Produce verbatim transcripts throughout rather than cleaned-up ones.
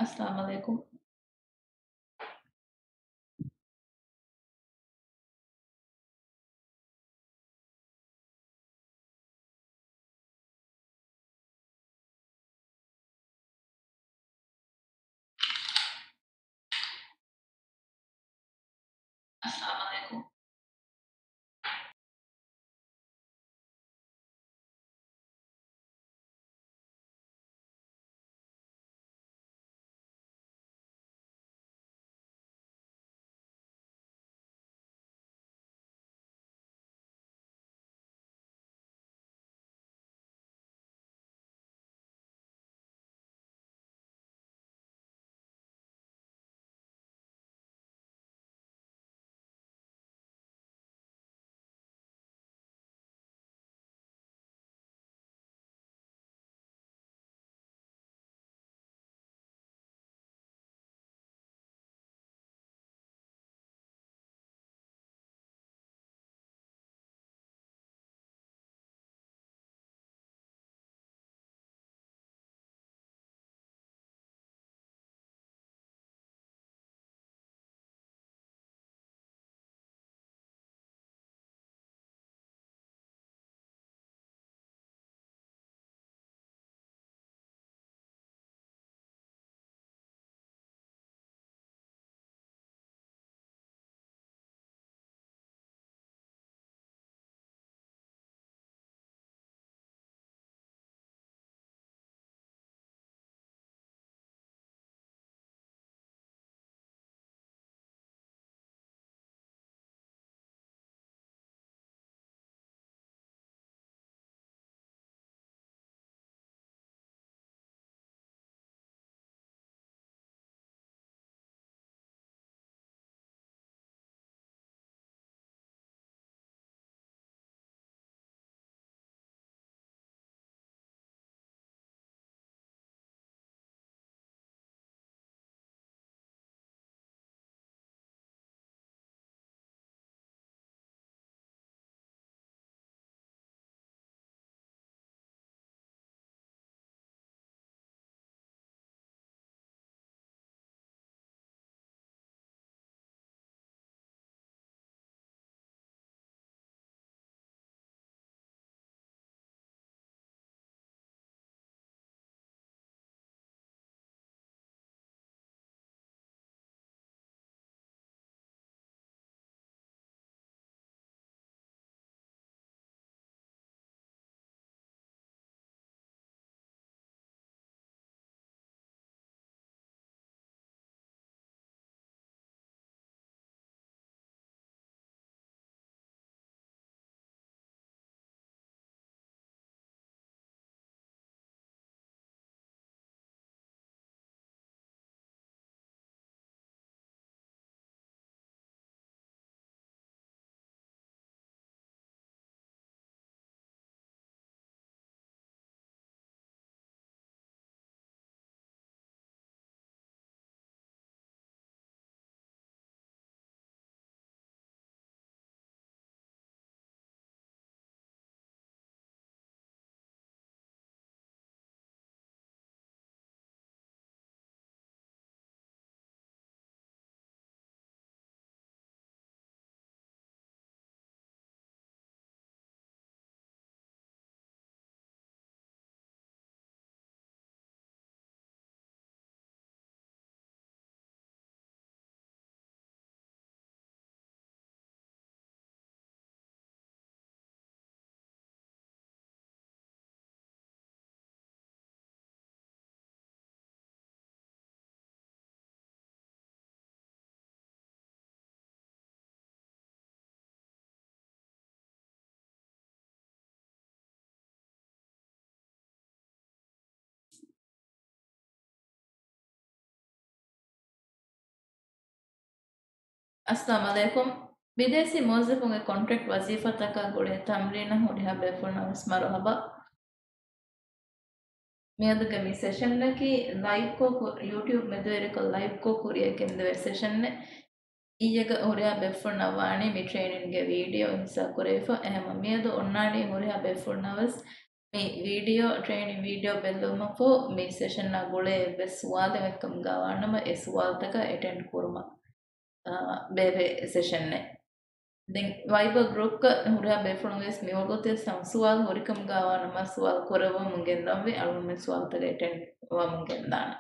އައްސަލާމު ޢަލައިކުމް. އައްސަލާމު ޢަލައިކުމް. އައްސަލާމު ޢަލައިކުމް. ބިދޭސީ މުވައްޒަފުންގެ ކޮންޓްރެކްޓް ވަޒީފާތަކާ ގުޅޭ ތަމްރީނަށް ހުރިހާ ބޭފުޅުންނަށް ވެސް މަރުޙަބާ. މިއަދުގެ މި ސެޝަންއަކީ ލައިވްކޮށް ކު-، ޔޫޓިއުބް މެދުވެރިކޮށް ލައިވްކޮށް ކުރިއަށް ގެންދެވޭ ސެޝަންއެއް. އިއްޔެގަ ހުރިހާ ބޭފުޅުންނަށް ވާނީ މި ޓްރެއިނިންގގެ ވީޑިއޯ ހިއްސާ ކުރެވިފަ. އެހެންވެ މިއަދު އޮންނާނީ ހުރިހާ ބޭފުޅުންނަށް ވެސް މި ވީޑިއޯ، ޓްރެއިނިން ވީޑިއޯ ބެއްލުމަށްފަހު މި ސެޝަންއާ ގުޅޭ އެއްވެސް ސުވާލެއް އޮތްކަމުގަ ވާނަމަ، އެ ސުވާލުތަކަށް އެޓެންޑް ކުރުމަށް، އާ، ބޭއްވޭ ސެޝަންއެއް. ދެން ވައިބަރ ގްރޫޕްގަ ހުރިހާ ބޭފުޅުން ވެސް މިވަގުތު ވެސް ހަމަ ސުވާލު ހުރިކަމުގަ ވާނަމަ، ސުވާލު ކުރައްވަމުން ގެންދަވަންވީ، އަޅުގަނޑުމެން ސުވާލުތަކަށް އެޓެންޑް ވަމުން ގެންދާނެ.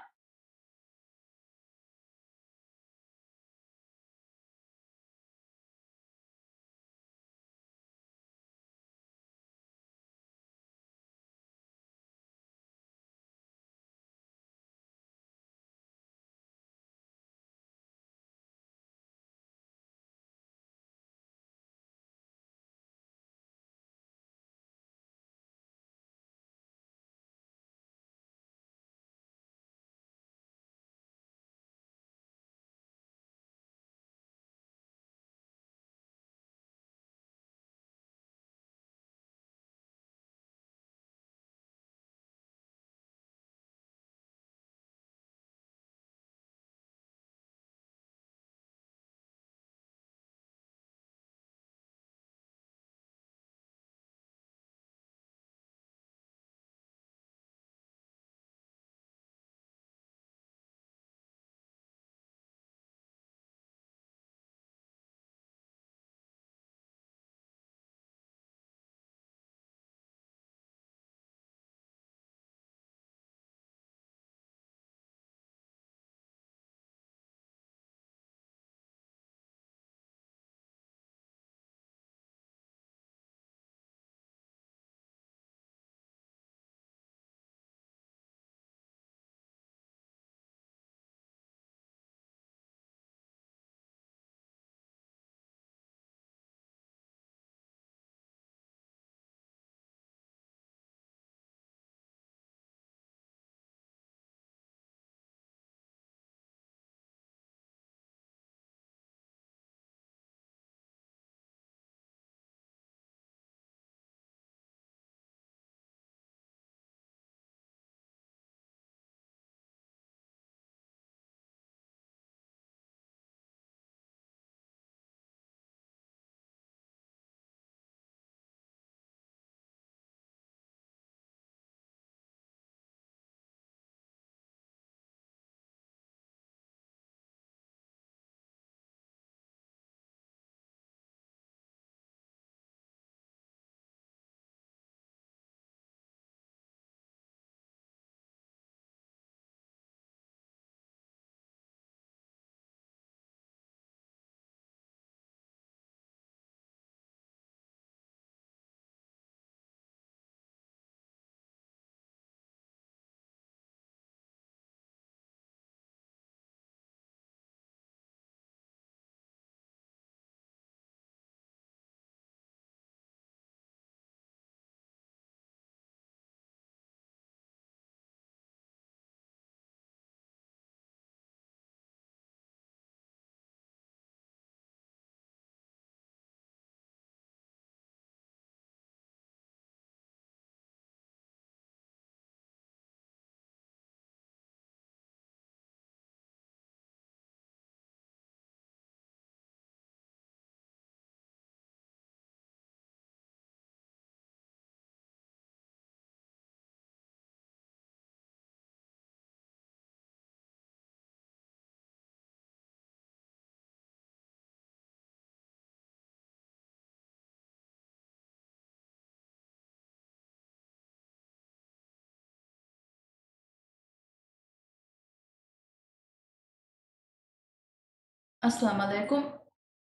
އައްސަލާމު ޢަލައިކުމް.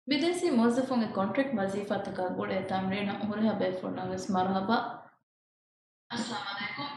ބިދޭސީ މުވައްޒަފުންގެ ކޮންޓްރެކްޓް ވަޒީފާތަކާ ގުޅޭ ތަމްރީނަށް ހުރިހާ ބޭފުޅުންނަށް ވެސް މަރުޙަބާ. އައްސަލާމު ޢަލައިކުމް.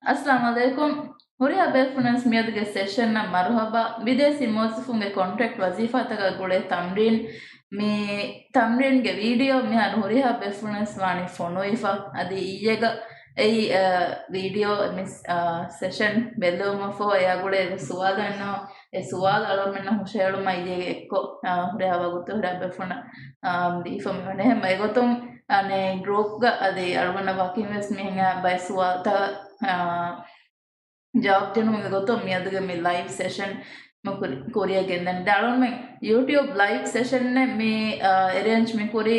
އައްސަލާމު ޢަލައިކުމް. ހުރިހާ ބޭފުޅުންވެސް މިއަދުގެ ސެޝަންއަށް މަރުޙަބާ. ބިދޭސީ މުވައްޒަފުންގެ ކޮންޓްރެކްޓް ވަޒީފާތަކަށް ގުޅޭ ތަމްރީން، މި ތަމްރީންގެ ވީޑިއޯ މިހާރު ހުރިހާ ބޭފުޅުންވެސް ވާނީ ފޮނުވިފަ. އަދި އިއްޔެގަ އެއީ، އަ، ވީޑިއޯ މި، އަ، ސެޝަން ބެއްލެވުމަށްފަހު އެއާ ގުޅޭ ސުވާލެއް ނޫން. އެ ސުވާލު އަޅުގަނޑުމެންނަށް ހުށަހެޅުމަށް އިއްޔެގެ އެއްކޮށް، އަ، ހުރިހާ ވަގުތު ހުރިހާ ބޭފުޅުންނަށް، އަ، ދީފަ މިވަނީ. އެހެން އެގޮތުން އަނެއް ގްރޫޕްގަ އަދި އަޅުގަނޑަށް ވަކިން ވެސް މިހެން ބައެއް ސުވާލުތައް، އާ، ޖަވާބު ދިނުމުގެ ގޮތުން މިއަދުގެ މި ލައިވް ސެޝަން މި ކުރި-، ކުރިއަށް ގެންދަނީ. ދެން އަޅުގަނޑުމެން ޔޫޓިއުބް ލައިވް ސެޝަންއެއް މި، އާ، އެރޭންޖް މި ކުރީ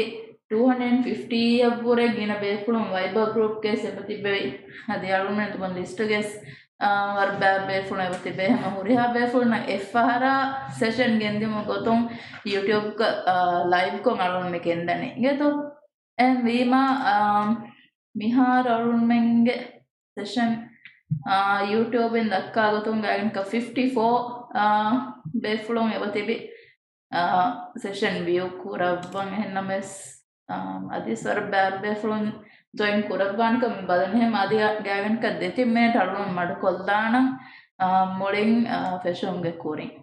ޓޫ ހަންޑްރެޑް އެންޑް ފިފްޓީއަށްވުރެ ގިނަ ބޭފުޅުން ވައިބާ ގްރޫޕްގައި އެބަ ތިއްބެވި. އަދި އަޅުގަނޑުމެން ތިބުނު ލިސްޓުގައި، އާ، ވަރަށް ބައި ބޭފުޅުން އެބަ ތިބޭ. ހަމަ ހުރިހާ ބޭފުޅުންނަށް އެއްފަހަރާ ސެޝަން ގެންދިއުމުގެ ގޮތުން ޔޫޓިއުބްގަ، އާ، ލައިވްކޮށް އަޅުގަނޑު މި ގެންދަނީ. އިނގޭތޯ؟ އެހެން ވީމާ، އާ، މިހާރު އަޅުގަނޑުމެންގެ ސެޝަން، އާ، ޔޫޓިއުބުން ދައްކާ ގޮތުން ގާތްގަނޑަކަށް ފިފްޓީ ފޯ، އާ، ބޭފުޅުން އެބަ ތިބި، އާ، ސެޝަން ވިއު ކުރައްވަން. އެހެންނަމަވެސް، އާ، އަދި ވަރަށް ބައި ބޭފުޅުން ޖޮއިން ކުރައްވާނެކަން މި ބަލަނީ. އެހެން އަދި ގާތްގަނޑަކަށް ދެތިން މިނެޓް އަޅުގަނޑު މަޑުކޮށްލާނަން، އާ، މުޅިން، އާ، ފެށުމުގެ ކުރިން.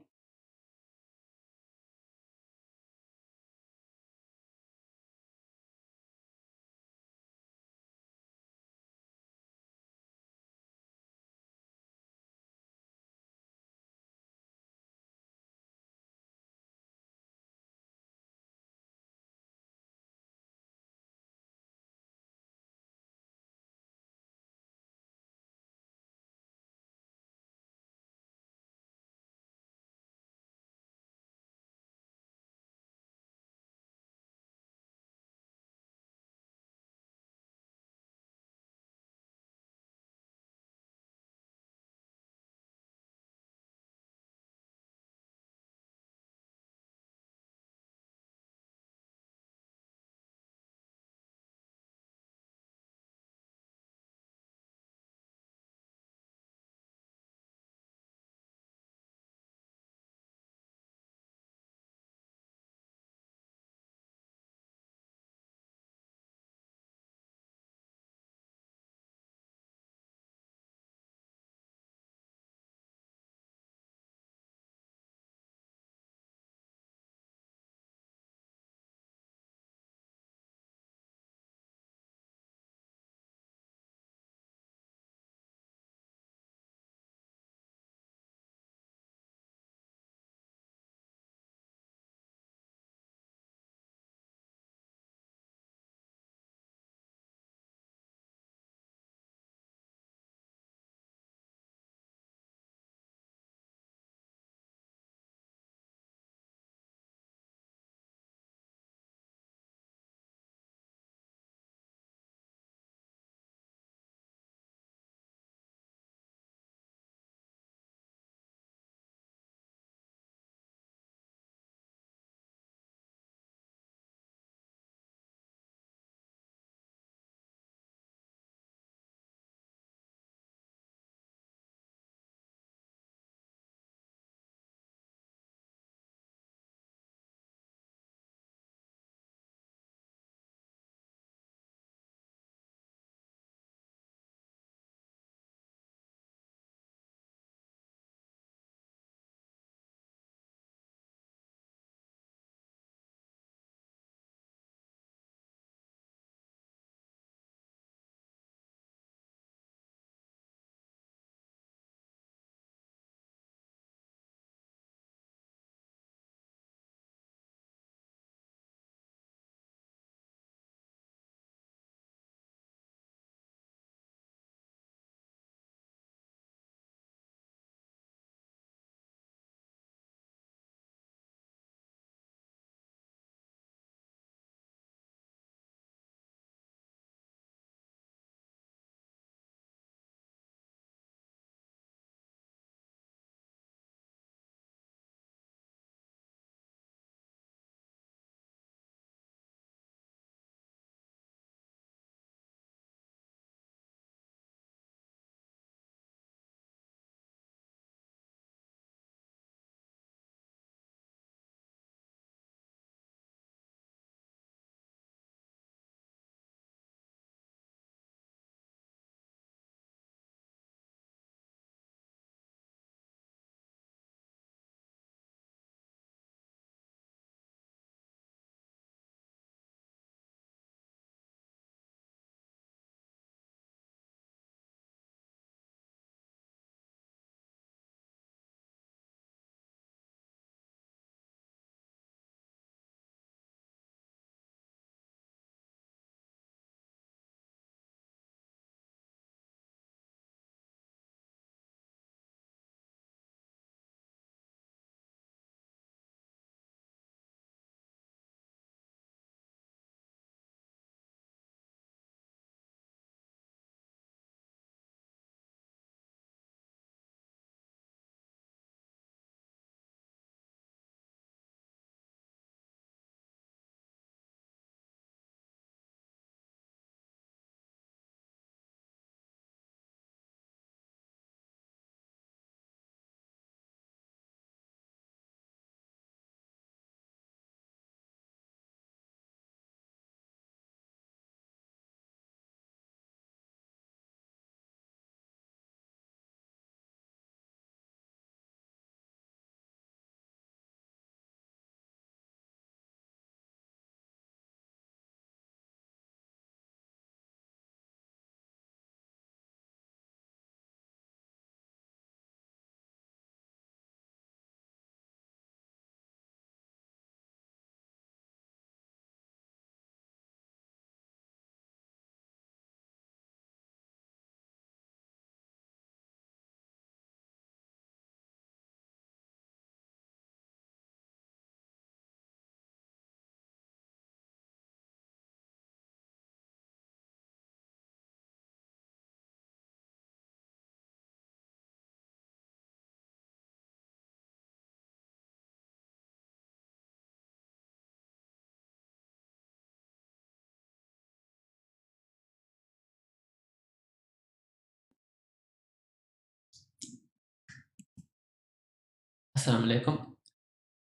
އައްސަލާމު ޢަލައިކުމް.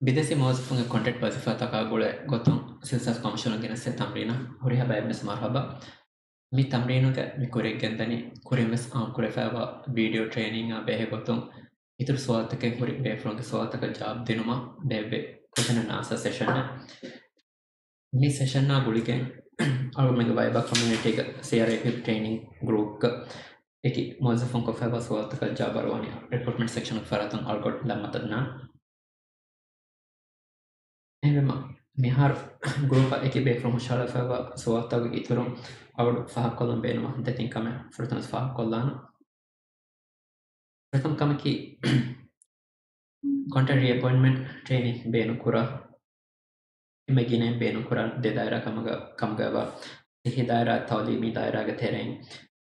ބިދޭސީ މުވައްޒަފުންގެ ކޮންޓްރެކްޓް ވަޒީފާތަކާ ގުޅޭ ގޮތުން ސިވިލް ސާވިސް ކޮމިޝަނުން ގެނެސް ތަމްރީނަށް ހުރިހާ ބައެއްވެސް މަރުޙަބާ. މި ތަމްރީނުގެ މި ކުރިއަށް ގެންދަނީ ކުރިންވެސް އާންމުކުރެފައިވާ ވީޑިއޯ ޓްރޭނިންއާ ބެހޭ ގޮތުން އިތުރު ސުވާލުތަކެއް ހުރި ބޭފުޅުންގެ ސުވާލުތަކަށް ޖަވާބު ދިނުމަށް ބޭއްވޭ ކޮށެން ނާސާ ސެޝަންއެއް. މި ސެޝަންއާ ގުޅިގެން އަޅުގަނޑުމެންގެ ވައިބާ ކޮމިއުނިޓީގެ ސީއާރްއޭޕީ ޓްރޭނިން ގްރޫޕްގަ އެކި މުވައްޒަފުން ކޮށްފައިވާ ސުވާލުތަކަށް ޖަވާބު އަރުވާނީ ރިކްރޫޓްމަންޓް ސެކްޝަނުގެ ފަރާތުން އަޅުގަނޑު ލައްމަތަށް ނާން. އެހެންވީމަ، މިހާރު ގްރޫޕަށް އެކި ބޭފުޅުން ހުށަހަޅަފައިވާ ސުވާލުތަކުގެ އިތުރުން އަޅުގަނޑު ފާހަގަކޮށްލަން ބޭނުންވާ ދެތިން ކަމެއް ފުރަތަމަ ފާހަގަކޮށްލާނަން. ފުރަތަމަ ކަމަކީ، ކޮންޓްރެކްޓް ރީއެޕޮއިންޓްމަންޓް ޓްރޭނިން ބޭނުންކުރާ، އެންމެ ގިނައިން ބޭނުންކުރާ ދެ ދާއިރާ ކަމުގަ-، ކަމުގައިވާ ޞިއްޙީ ދާއިރާ، ތަޢުލީމީ ދާއިރާގެ ތެރެއިން،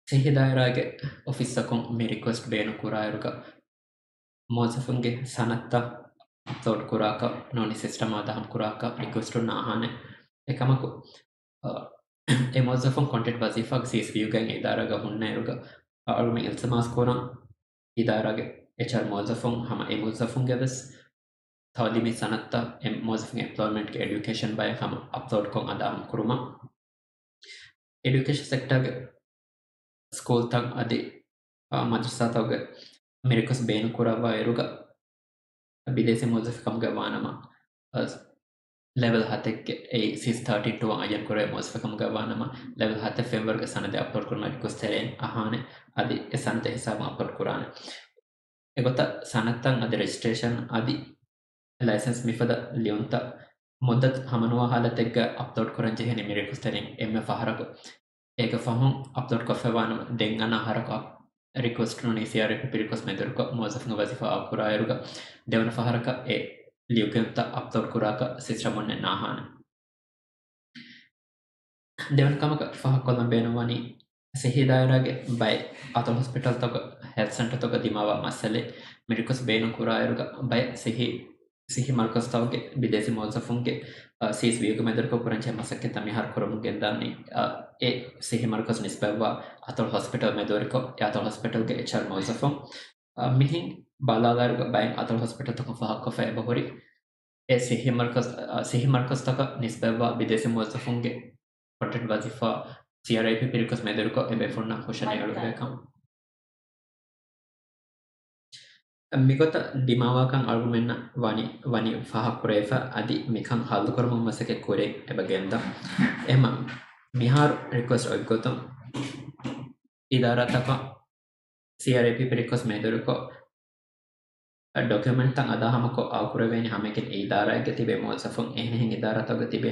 ޞިއްޙީ ދާއިރާގެ އޮފީސްތަކުން މި ރިކުއެސްޓް ބޭނުންކުރާއިރުގަ، މުވައްޒަފުންގެ ސަނަދުތައް އަޕްލޯޑް ކުރާކަށް ނޫނީ ސިސްޓަމާ ދާހަމަ ކުރާކަށް ރިކުއެސްޓު ނާހާނެ. އެކަމަކު، އަ، އެ މުވައްޒަފުން ކޮންޓްރެކްޓް ވަޒީފާގެ ސީސްވިއުގައި އެ އިދާރާގަ ހުންނައިރުގަ، އަ، އަޅުގަނޑުމެން އިލްތިމާސް ކުރަން އިދާރާގެ އެޗްއާރް މުވައްޒަފުން ހަމަ އެ މުވައްޒަފުންގެ ވެސް ތަޢުލީމީ ސަނަދުތައް އެ މުވައްޒަފުންގެ އެމްޕްލޯއިމަންޓްގެ އެޑިއުކޭޝަން ބައެއް ހަމަ އަޕްލޯޑްކޮށް އަދާހަމަ ކުރުމަށް. އެޑިއުކޭޝަން ސެކްޓާގެ ސްކޫލްތައް އަދި، އާ، މަދްރަސާތަކުގެ މި ރިކުއެސްޓް ބޭނުންކުރައްވާ އިރުގަ، ބިދޭސީ މުވައްޒަފެއް ކަމުގައި ވާނަމަ، އަ، ލެވެލް ހަތެއްގެ އެއީ ސީސް ތާޓީ ޓޫ އަށް އައްޔަން ކުރެވޭ މުވައްޒަފެއް ކަމުގައި ވާނަމަ، ލެވެލް ހަތެއް ފެންވަރުގެ ސަނަދެއް އަޕްލޯޑް ކުރުމަށް ރިކުއެސްޓް ތެރެއިން އަހާނެ، އަދި އެ ސަނަދެއް ހިސާބުން އަޕްލޯޑް ކުރާނެ. އެގޮތަށް ސަނަދުތައް އަދި ރެޖިސްޓްރޭޝަން އަދި ލައިސަންސް މިފަދަ ލިޔުންތައް މުއްދަތު ހަމަނުވާ ހާލަތެއްގަ އަޕްލޯޑް ކުރަން ޖެހެނީ މި ރިކުއެސްޓް ތެރެއިން އެންމެ ފަހަރަކު. އޭގެ ފަހުން އަޕްލޯޑް ކޮށްފައިވާނަމަ، ދެން އަންނަ އަހަރަކު ރިކުއެސްޓް ނޫނީ ސީއާރްއޭޕީ ރިކުއެސްޓް މެދުވެރިކޮށް މުވައްޒަފުންގެ ވަޒީފާ އާކުރާއިރުގަ ދެވަނަ ފަހަރަކަށް އެ ލިޔުގެންތައް އަޕްލޯޑް ކުރާކަށް ސިސްޓަމުންނެއް ނާހާނެ. ދެވަނަ ކަމަކަށް ފާހަގަކޮށްލަން ބޭނުންވަނީ، ސިއްހީ ދާއިރާގެ ބައެއް އަތޮޅު ހޮސްޕިޓަލްތަކުގަ، ހެލްތު ސެންޓަރތަކުގަ ދިމާވާ މައްސަލައެއް. މި ރިކުއެސްޓް ބޭނުން ކުރާއިރުގަ ބައެއް ސިއްހީ، ސިއްހީ މަރުކަޒުތަކުގެ ބިދޭސީ މުވައްޒަފުންގެ، އަ، ސީސް ވިއުގެ މެދުވެރިކޮށް ކުރަންޖެހޭ މަސައްކަތްތައް މިހާރު ކުރަމުން ގެންދާނީ، އަ، އެ ސިއްހީ މަރުކަޒު ނިސްބަތްވާ އަތޮޅު ހޮސްޕިޓަލް މެދުވެރިކޮށް، އެ އަތޮޅު ހޮސްޕިޓަލްގެ އެޗްއާރް މުވައްޒަފުން. އަ، މިހެން ބަލާލާއިރުގަ ބައެއް އަތޮޅު ހޮސްޕިޓަލްތަކުން ފާހަގަކޮށްފަ އެބަހުރި. އެ ސިއްހީ މަރުކަޒު، އަ، ސިއްހީ މަރުކަޒުތަކަށް ނިސްބަތްވާ ބިދޭސީ މުވައްޒަފުންގެ ކޮންޓްރެކްޓް ވަޒީފާ ސީއާރްއޭޕީ ރިކުއެސްޓް މެދުވެރިކޮށް އެ ބޭފުޅުންނަށް ހުށަނިޔާވެ ކަމަށް. މިގޮތަށް ދިމާވާކަން އަޅުގަނޑުމެންނަށް ވަނީ، ވަނީ ފާހަގަކުރެވިފަ އަދި މިކަން ހައްލުކުރުމަށް މަސައްކަތް ކުރި އެބަ ގެންދަން. އެހެންމަ މިހާރު ރިކުއެސްޓް އޮތްގޮތުން އިދާރާތަކަށް ސީއާރްއޭޕީ ރިކުއެސްޓް މެދުވެރިކޮށް، ޑޮކިއުމެންޓްތައް އަދާހަމަކޮށް އާކުރެވޭނެ ހަމައެކަނި އެ އިދާރާއެއްގަ ތިބޭ މުވައްޒަފުން އެހެނިހެން އިދާރާތަކުގަ ތިބޭ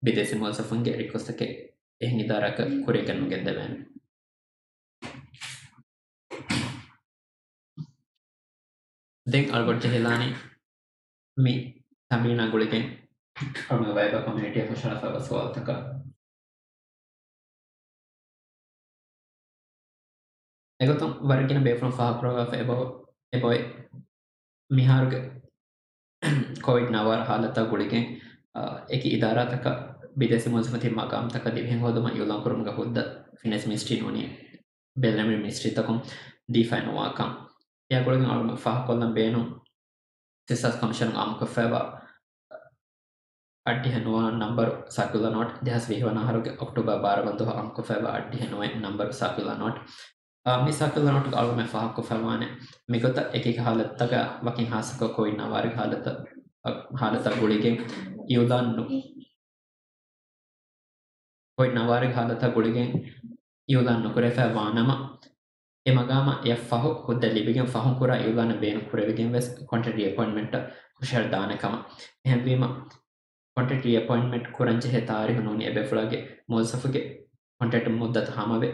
ބިދޭސީ މުވައްޒަފުންގެ ރިކުއެސްޓްތަކެއް އެހެނިހެން އިދާރާއަކަށް ކުރިއަށް ގެންނުގެންދެވޭނެ. ދެން އަޅުގަނޑު ޖެހިލާނީ މި ތަމްރީނާ ގުޅިގެން އަޅުގަނޑު ވައިބާ ކޮމިއުނިޓީއަށް ހުށަހަޅާފައިވާ ސުވާލުތަކަށް. އެގޮތުން ވަރަށް ގިނަ ބޭފުޅުން ފާހަގަކުރައްވާފަ އެބަ-، އެބައޮތް މިހާރުގެ ކޮވިޑް ނައްވާރަ ހާލަތާ ގުޅިގެން، އަ، އެކި އިދާރާތަކަށް ބިދޭސީ މުވައްޒަފުން ތިބި މަގާމްތަކަށް ދިވެހިން ހޯދުމަށް އިއުލާން ކުރުމުގެ ހުއްދަ ފިނޭންސް މިނިސްޓްރީ ނޫނީ ބެލެނިވެރި މިނިސްޓްރީތަކުން ދީފައި ނުވާކަން. އެއާ ގުޅިގެން އަޅުގަނޑު ފާހަގަކޮށްލަން ބޭނުން ސިވިލް ސާވިސް ކޮމިޝަނުން އާއްމުކޮށްފައިވާ އައްޑިހަ ނުވަ ނަންބަރު ސާކިއުލާ ނޯޓް، ދެހާސް ވިހި ވަނަ އަހަރުގެ އޮކްޓޯބަރ ބާރަ ވަނަ ދުވަހު އާއްމުކޮށްފައިވާ އައްޑިހަ ނުވަ ނަންބަރު ސާކިއުލާ ނޯޓް. އާ، މި ސާކިއުލާ ނޯޓުގަ އަޅުގަނޑުމެން ފާހަގަކޮށްފައިވާނެ، މިގޮތަށް އެކި އެކި ހާލަތުތަކަށް ވަކިން ހާއްސަކޮށް ކޮވިޑް ނައްވާރަ ހާލަތަށް، އަ، ހާލަތަށް ގުޅިގެން އިއުލާން ނު-، ކޮވިޑް ނައްވާރަ ހާލަތަށް ގުޅިގެން އިއުލާން ނުކުރެފައި ވާނަމަ، އެ މަގާމަށް އެއަށް ފަހު ހުއްދަ ލިބިގެން ފަހުން ކުރާ އިއުލާނެއް ބޭނުން ކުރެވިގެން ވެސް ކޮންޓްރެކްޓް ރީއެޕޮއިންޓްމަންޓަށް ހުށަހެޅި ދާނެ ކަމަށް. އެހެންވީމަ، ކޮންޓްރެކްޓް ރީއެޕޮއިންޓްމަންޓް ކުރަން ޖެހޭ ތާރީހު ނޫނީ އެބޭފުޅާގެ މުވައްޒަފުގެ ކޮންޓްރެކްޓް މުއްދަތު ހަމަވެ،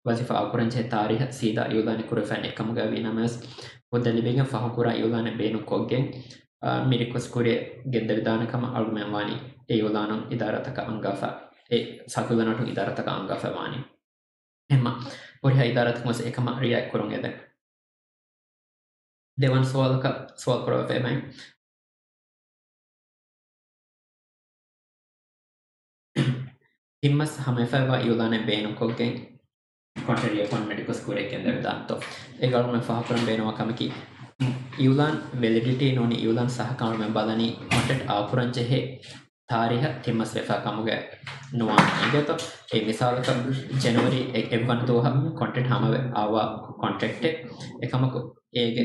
ވަޒީފާ އާކުރަން ޖެހޭ ތާރީހަށް ސީދާ އިއުލާނެއް ކުރެވިފައި ނެތްކަމުގައި ވީނަމަވެސް، ހުއްދަ ލިބިގެން ފަހު ކުރާ އިއުލާނެއް ބޭނުން ކޮށްގެން، އާ، މި ރިކުއެސްޓް ކުރިއަށް ގެންދެވިދާނެ ކަމަށް އަޅުގަނޑުމެން ވާނީ އެ އިއުލާނުން އިދާރާތަކަށް އަންގާފަ، އެ ސާކިއުލާ ނޯޓުން އިދާރާތަކަށް އަންގާފަ ވާނީ. އެހެންމަ، ހުރިހާ އިދާރާތަކުން ވެސް އެކަމަށް ރިއާއެކް ކުރަން އެދެން. ދެވަނަ ސުވާލަކަށް ސުވާލު ކުރައްވަފައި އެބައިން. ތިން މަސް ހަމަވެފައިވާ އިއުލާނެއް ބޭނުންކޮށްގެން ކޮންޓްރެކްޓް ރީއެޕޮއިންޓްމަންޓް ރިކުއެސްޓް ކުރިއަށް ގެންދެވިދާނެތޯ؟ އޭގަ އަޅުގަނޑުމެން ފާހަގަކުރަން ބޭނުންވާ ކަމަކީ، އިއުލާން ވެލިޑިޓީ ނޫނީ އިއުލާން ސަހަކަން އަޅުމެން ބަލަނީ ކޮންޓްރެކްޓް އާކުރަން ޖެހޭ ތާރީހަށް ތިން މަސް ވެފަ ކަމުގަ ނުވާނެ އިނގޭތޯ. އެ މިސާލަކަށް ޖެނުއަރީ އެ-، އެއްވަނަ ދުވަހަށް ކޮންޓްރެކްޓް ހަމަވެ އައުވާ ކޮންޓްރެކްޓެއް. އެކަމަކު އޭގެ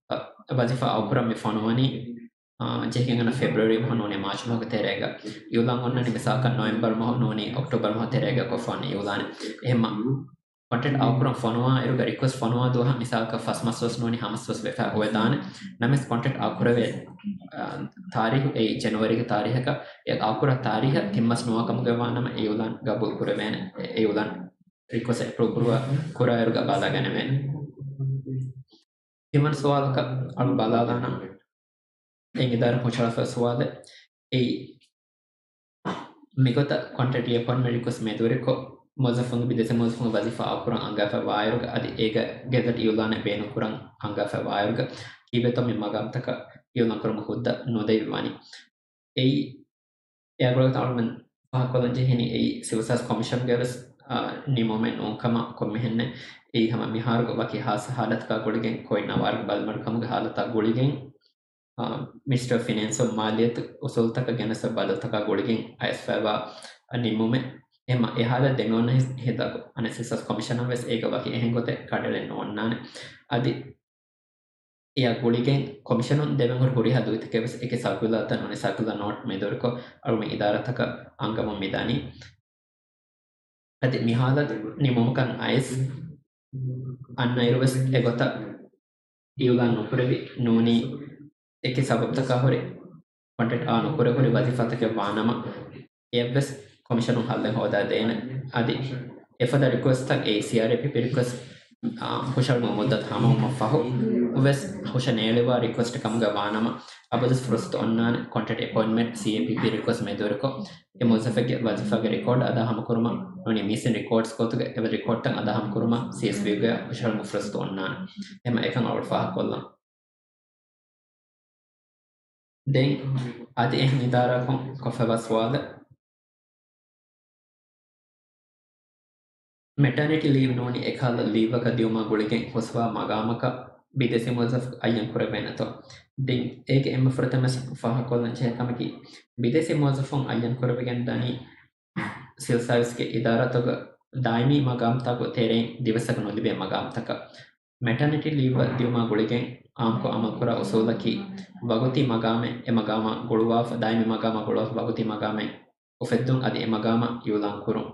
އަ، ވަޒީފާ އައުކުރަން މި ފޮނުވަނީ، އާ، ޖެހިގެން އަންނަ ފެބްރުއަރީ މަހު ނޫނީ މާޗް މަހުގެ ތެރޭގަ އިއުލާން އޮންނަނީ މިސާލަކަށް ނޮވެމްބަރު މަހު ނޫނީ އޮކްޓޯބަރު މަހު ތެރޭގަ ކޮށްފަ އޮންނަ އިއުލާނެއް. އެހެންމަ ކޮންޓްރެކްޓް އައުކުރަން ފޮނުވާ އިރުގަ ރިކުއެސްޓް ފޮނުވާ ދުވަހަށް މިސާލަކަށް ފަސް މަސް ވެސް ނޫނީ ހަ މަސް ވެސް ވެފަ އޮވެދާނެ. ނަމަވެސް ކޮންޓްރެކްޓް އައުކުރެވޭ، އާ، ތާރީހު އެއީ ޖެނުއަރީގެ ތާރީހަކަށް އެ އައުކުރާ ތާރީހަށް ތިން މަސް ނުވާ ކަމުގަ ވާނަމަ އިއުލާން ގަބޫލު ކުރެވޭނެ. އެ އިއުލާން ރިކުއެސްޓް އެޕްރޫވް ކުރުވާ، ކުރާއިރުގަ ބަލާގަނެވޭނެ. ތިންވަނަ ސުވާލަކަށް އަޅު ބަލާލާނަން އެ އިދާރާ ހުށަހަޅާފަ ސުވާލެއް. އެއީ، މިގޮތަށް ކޮންޓްރެކްޓް ރީއެޕޮއިންޓްމަންޓް ރިކުއެސްޓް މެދުވެރިކޮށް، މުވައްޒަފުންގެ ބިދޭސީ މުވައްޒަފުންގެ ވަޒީފާ އައުކުރަން އަންގާފަ ވާއިރުގަ އަދި އޭގެ ގެޒެޓް އިއުލާނެއް ބޭނުންކުރަން އަންގާފަ ވާއިރުގަ ކީއްވެތޯ މި މަގާމްތަކަށް އިއުލާން ކުރުމުގެ ހުއްދަ ނުދެވިވަނީ. އެއީ، އެއަށް ގުޅޭގޮތަށް އަޅުމެން ފާހަގަކޮށްލަން ޖެހެނީ އެއީ، ސިވިލް ސާވިސް ކޮމިޝަންގެ ވެސް، އާ، ނިމުމެއް ނޫންކަމަށް ކޮންމެހެންނެއް. އެއީ ހަމަ މިހާރުގެ ވަކި ހާއްސަ ހާލަތަކާ ގުޅިގެން، ކޮވިޑް ނަވާރަ ބަލިމަޑުކަމުގެ ހާލަތާ ގުޅިގެން، އާ، މިނިސްޓްރީ އޮފް ފިނޭންސް އަށް މާލިއްޔަތު އުސޫލުތަކަށް ގެނެސްފަ ބަދަލުތަކާ ގުޅިގެން އައިސްފައިވާ ނިމުމެއް. އެހެންމަ އެ ހާލަތް ދެމިއޮންނަ ހި-، ހިނދަކު އަނެއް ސިވިލް ސާވިސް ކޮމިޝަނަށް ވެސް އޭގަ ވަކި އެހެން ގޮތެއް ކަނޑައެޅެން ނޯންނާނެ. އަދި އެއާ ގުޅިގެން ކޮމިޝަނުން ދެވެން ހުރި ހުރިހާ ދުވިތަކެއް ވެސް އެކި ސަރކިއުލާތައް ނޫނީ ސަރކިއުލާ ނޯޓް މެދުވެރިކޮށް އަޅުގަނޑު އިދާރާތަކަށް އަންގަމުން މިދަނީ. އަދި މި ހާލަތު ނިމުމަކަށް އައިސް އަންނައިރު ވެސް އެގޮތަށް އިއުލާން ނުކުރެވި ނޫނީ އެކި ސަބަބުތަކާ ހުރެ ކޮންޓްރެކްޓް އާ ނުކުރެވި ހުރި ވަޒީފާތަކެއް ވާނަމަ، އެއަށްވެސް ކޮމިޝަނުން ހައްލެއް ހޯދާ ދޭނެ. އަދި އެފަދަ ރިކުއެސްޓްތައް އެއީ ސީއާރްއޭޕީ ރިކުއެސްޓް، އާ، ހުށަހެޅުމުގެ މުއްދަތު ހަމަވުމަށް ފަހު ވެސް ހުށަ ނޭޅިވާ ރިކުއެސްޓް ކަމުގަ ވާނަމަ، އަބަދުވެސް ފުރުސަތު އޮންނާނެ ކޮންޓްރެކްޓް އެޕޮއިންޓްމަންޓް ސީއޭޕީ ރިކުއެސްޓް މެދުވެރިކޮށް، އެ މުވައްޒަފެއްގެ ވަޒީފާގެ ރެކޯޑް އަދާހަމަކުރުމަށް ނޫނީ މިސިން ރިކޯޑްސް ގޮތުގަ އެ ރިކޯޑްތައް އަދާހަމަކުރުމަށް ސީއެސްވިއުގަ ހުށަހެޅުމުގެ ފުރުސަތު އޮންނާނެ. އެހެންމަ އެކަން އަޅު ފާހަގަކޮށްލަން. ދެން އަދި އެހެން އިދާރާއަކުން ކޮށްފައިވާ ސުވާލެއް. މެޓާނިޓީ ލީވް ނޫނީ އެކަހަލަ ލީވްއަކަށް ދިއުމާ ގުޅިގެން ހުސްވާ މަގާމަކަށް ބިދޭސީ މުވައްޒަފު އައްޔަން ކުރެވޭނެތޯ؟ ދެން އޭގެ އެންމެ ފުރަތަމަ ފާހަގަކޮށްލަން ޖެހޭ ކަމަކީ، ބިދޭސީ މުވައްޒަފުން އައްޔަން ކުރެވިގެން ދަނީ ސިވިލް ސާވިސްގެ އިދާރާތަކުގެ ދާއިމީ މަގާމްތަކުގެ ތެރެއިން ދިވެއްސަކު ނުލިބޭ މަގާމްތަކަށް. މެޓާނިޓީ ލީވްއަށް ދިއުމާ ގުޅިގެން އާއްމުކޮށް އަމަލުކުރާ އުސޫލަކީ، ވަގުތީ މަގާމެއް އެ މަގާމަށް ގުޅުވާފަ، ދާއިމީ މަގާމަށް ގުޅުވާފަ، ވަގުތީ މަގާމެއް އުފެއްދުން އަދި އެ މަގާމަށް އިއުލާން ކުރުން.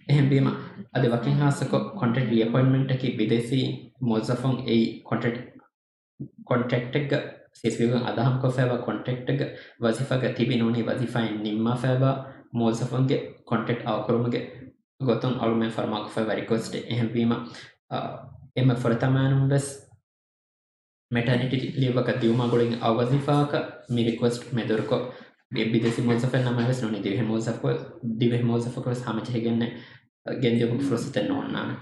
އެހެންވީމަ، އަދި ވަކިން ހާއްސަކޮށް، ކޮންޓްރެކްޓް ރީއެޕޮއިންޓްމަންޓަކީ ބިދޭސީ މުވައްޒަފުން އެއީ ކޮންޓްރެކްޓް، ކޮންޓްރެކްޓެއްގަ ސީއެސްވިއުގަ އަދާހަމަކޮށްފައިވާ ކޮންޓްރެކްޓެއްގަ ވަޒީފާގަ ތިބި ނޫނީ ވަޒީފާއިން ނިންމާފައިވާ މުވައްޒަފުންގެ ކޮންޓްރެކްޓް އާކުރުމުގެ ގޮތުން އަޅުމެން ފަރުމާކޮށްފައިވާ ރިކުއެސްޓެއް. އެހެންވީމަ، އާ، އެންމެ ފުރަތަމައިނުން ވެސް މެޓާނިޓީ ލީވަކަށް ދިއުމާ ގުޅިގެން އައު ވަޒީފާއަކަށް މި ރިކުއެސްޓް މެދުވެރިކޮށް، ބި-، ބިދޭސީ މުވައްޒަފެއް ނަމަވެސް ނޫނީ ދިވެހި މުވައްޒަފަކު-، ދިވެހި މުވައްޒަފަކު ވެސް ހަމަޖެހިގެންނެއް ގެންދިއުމުގެ ފުރުސަތެއް ނޯންނާނެ.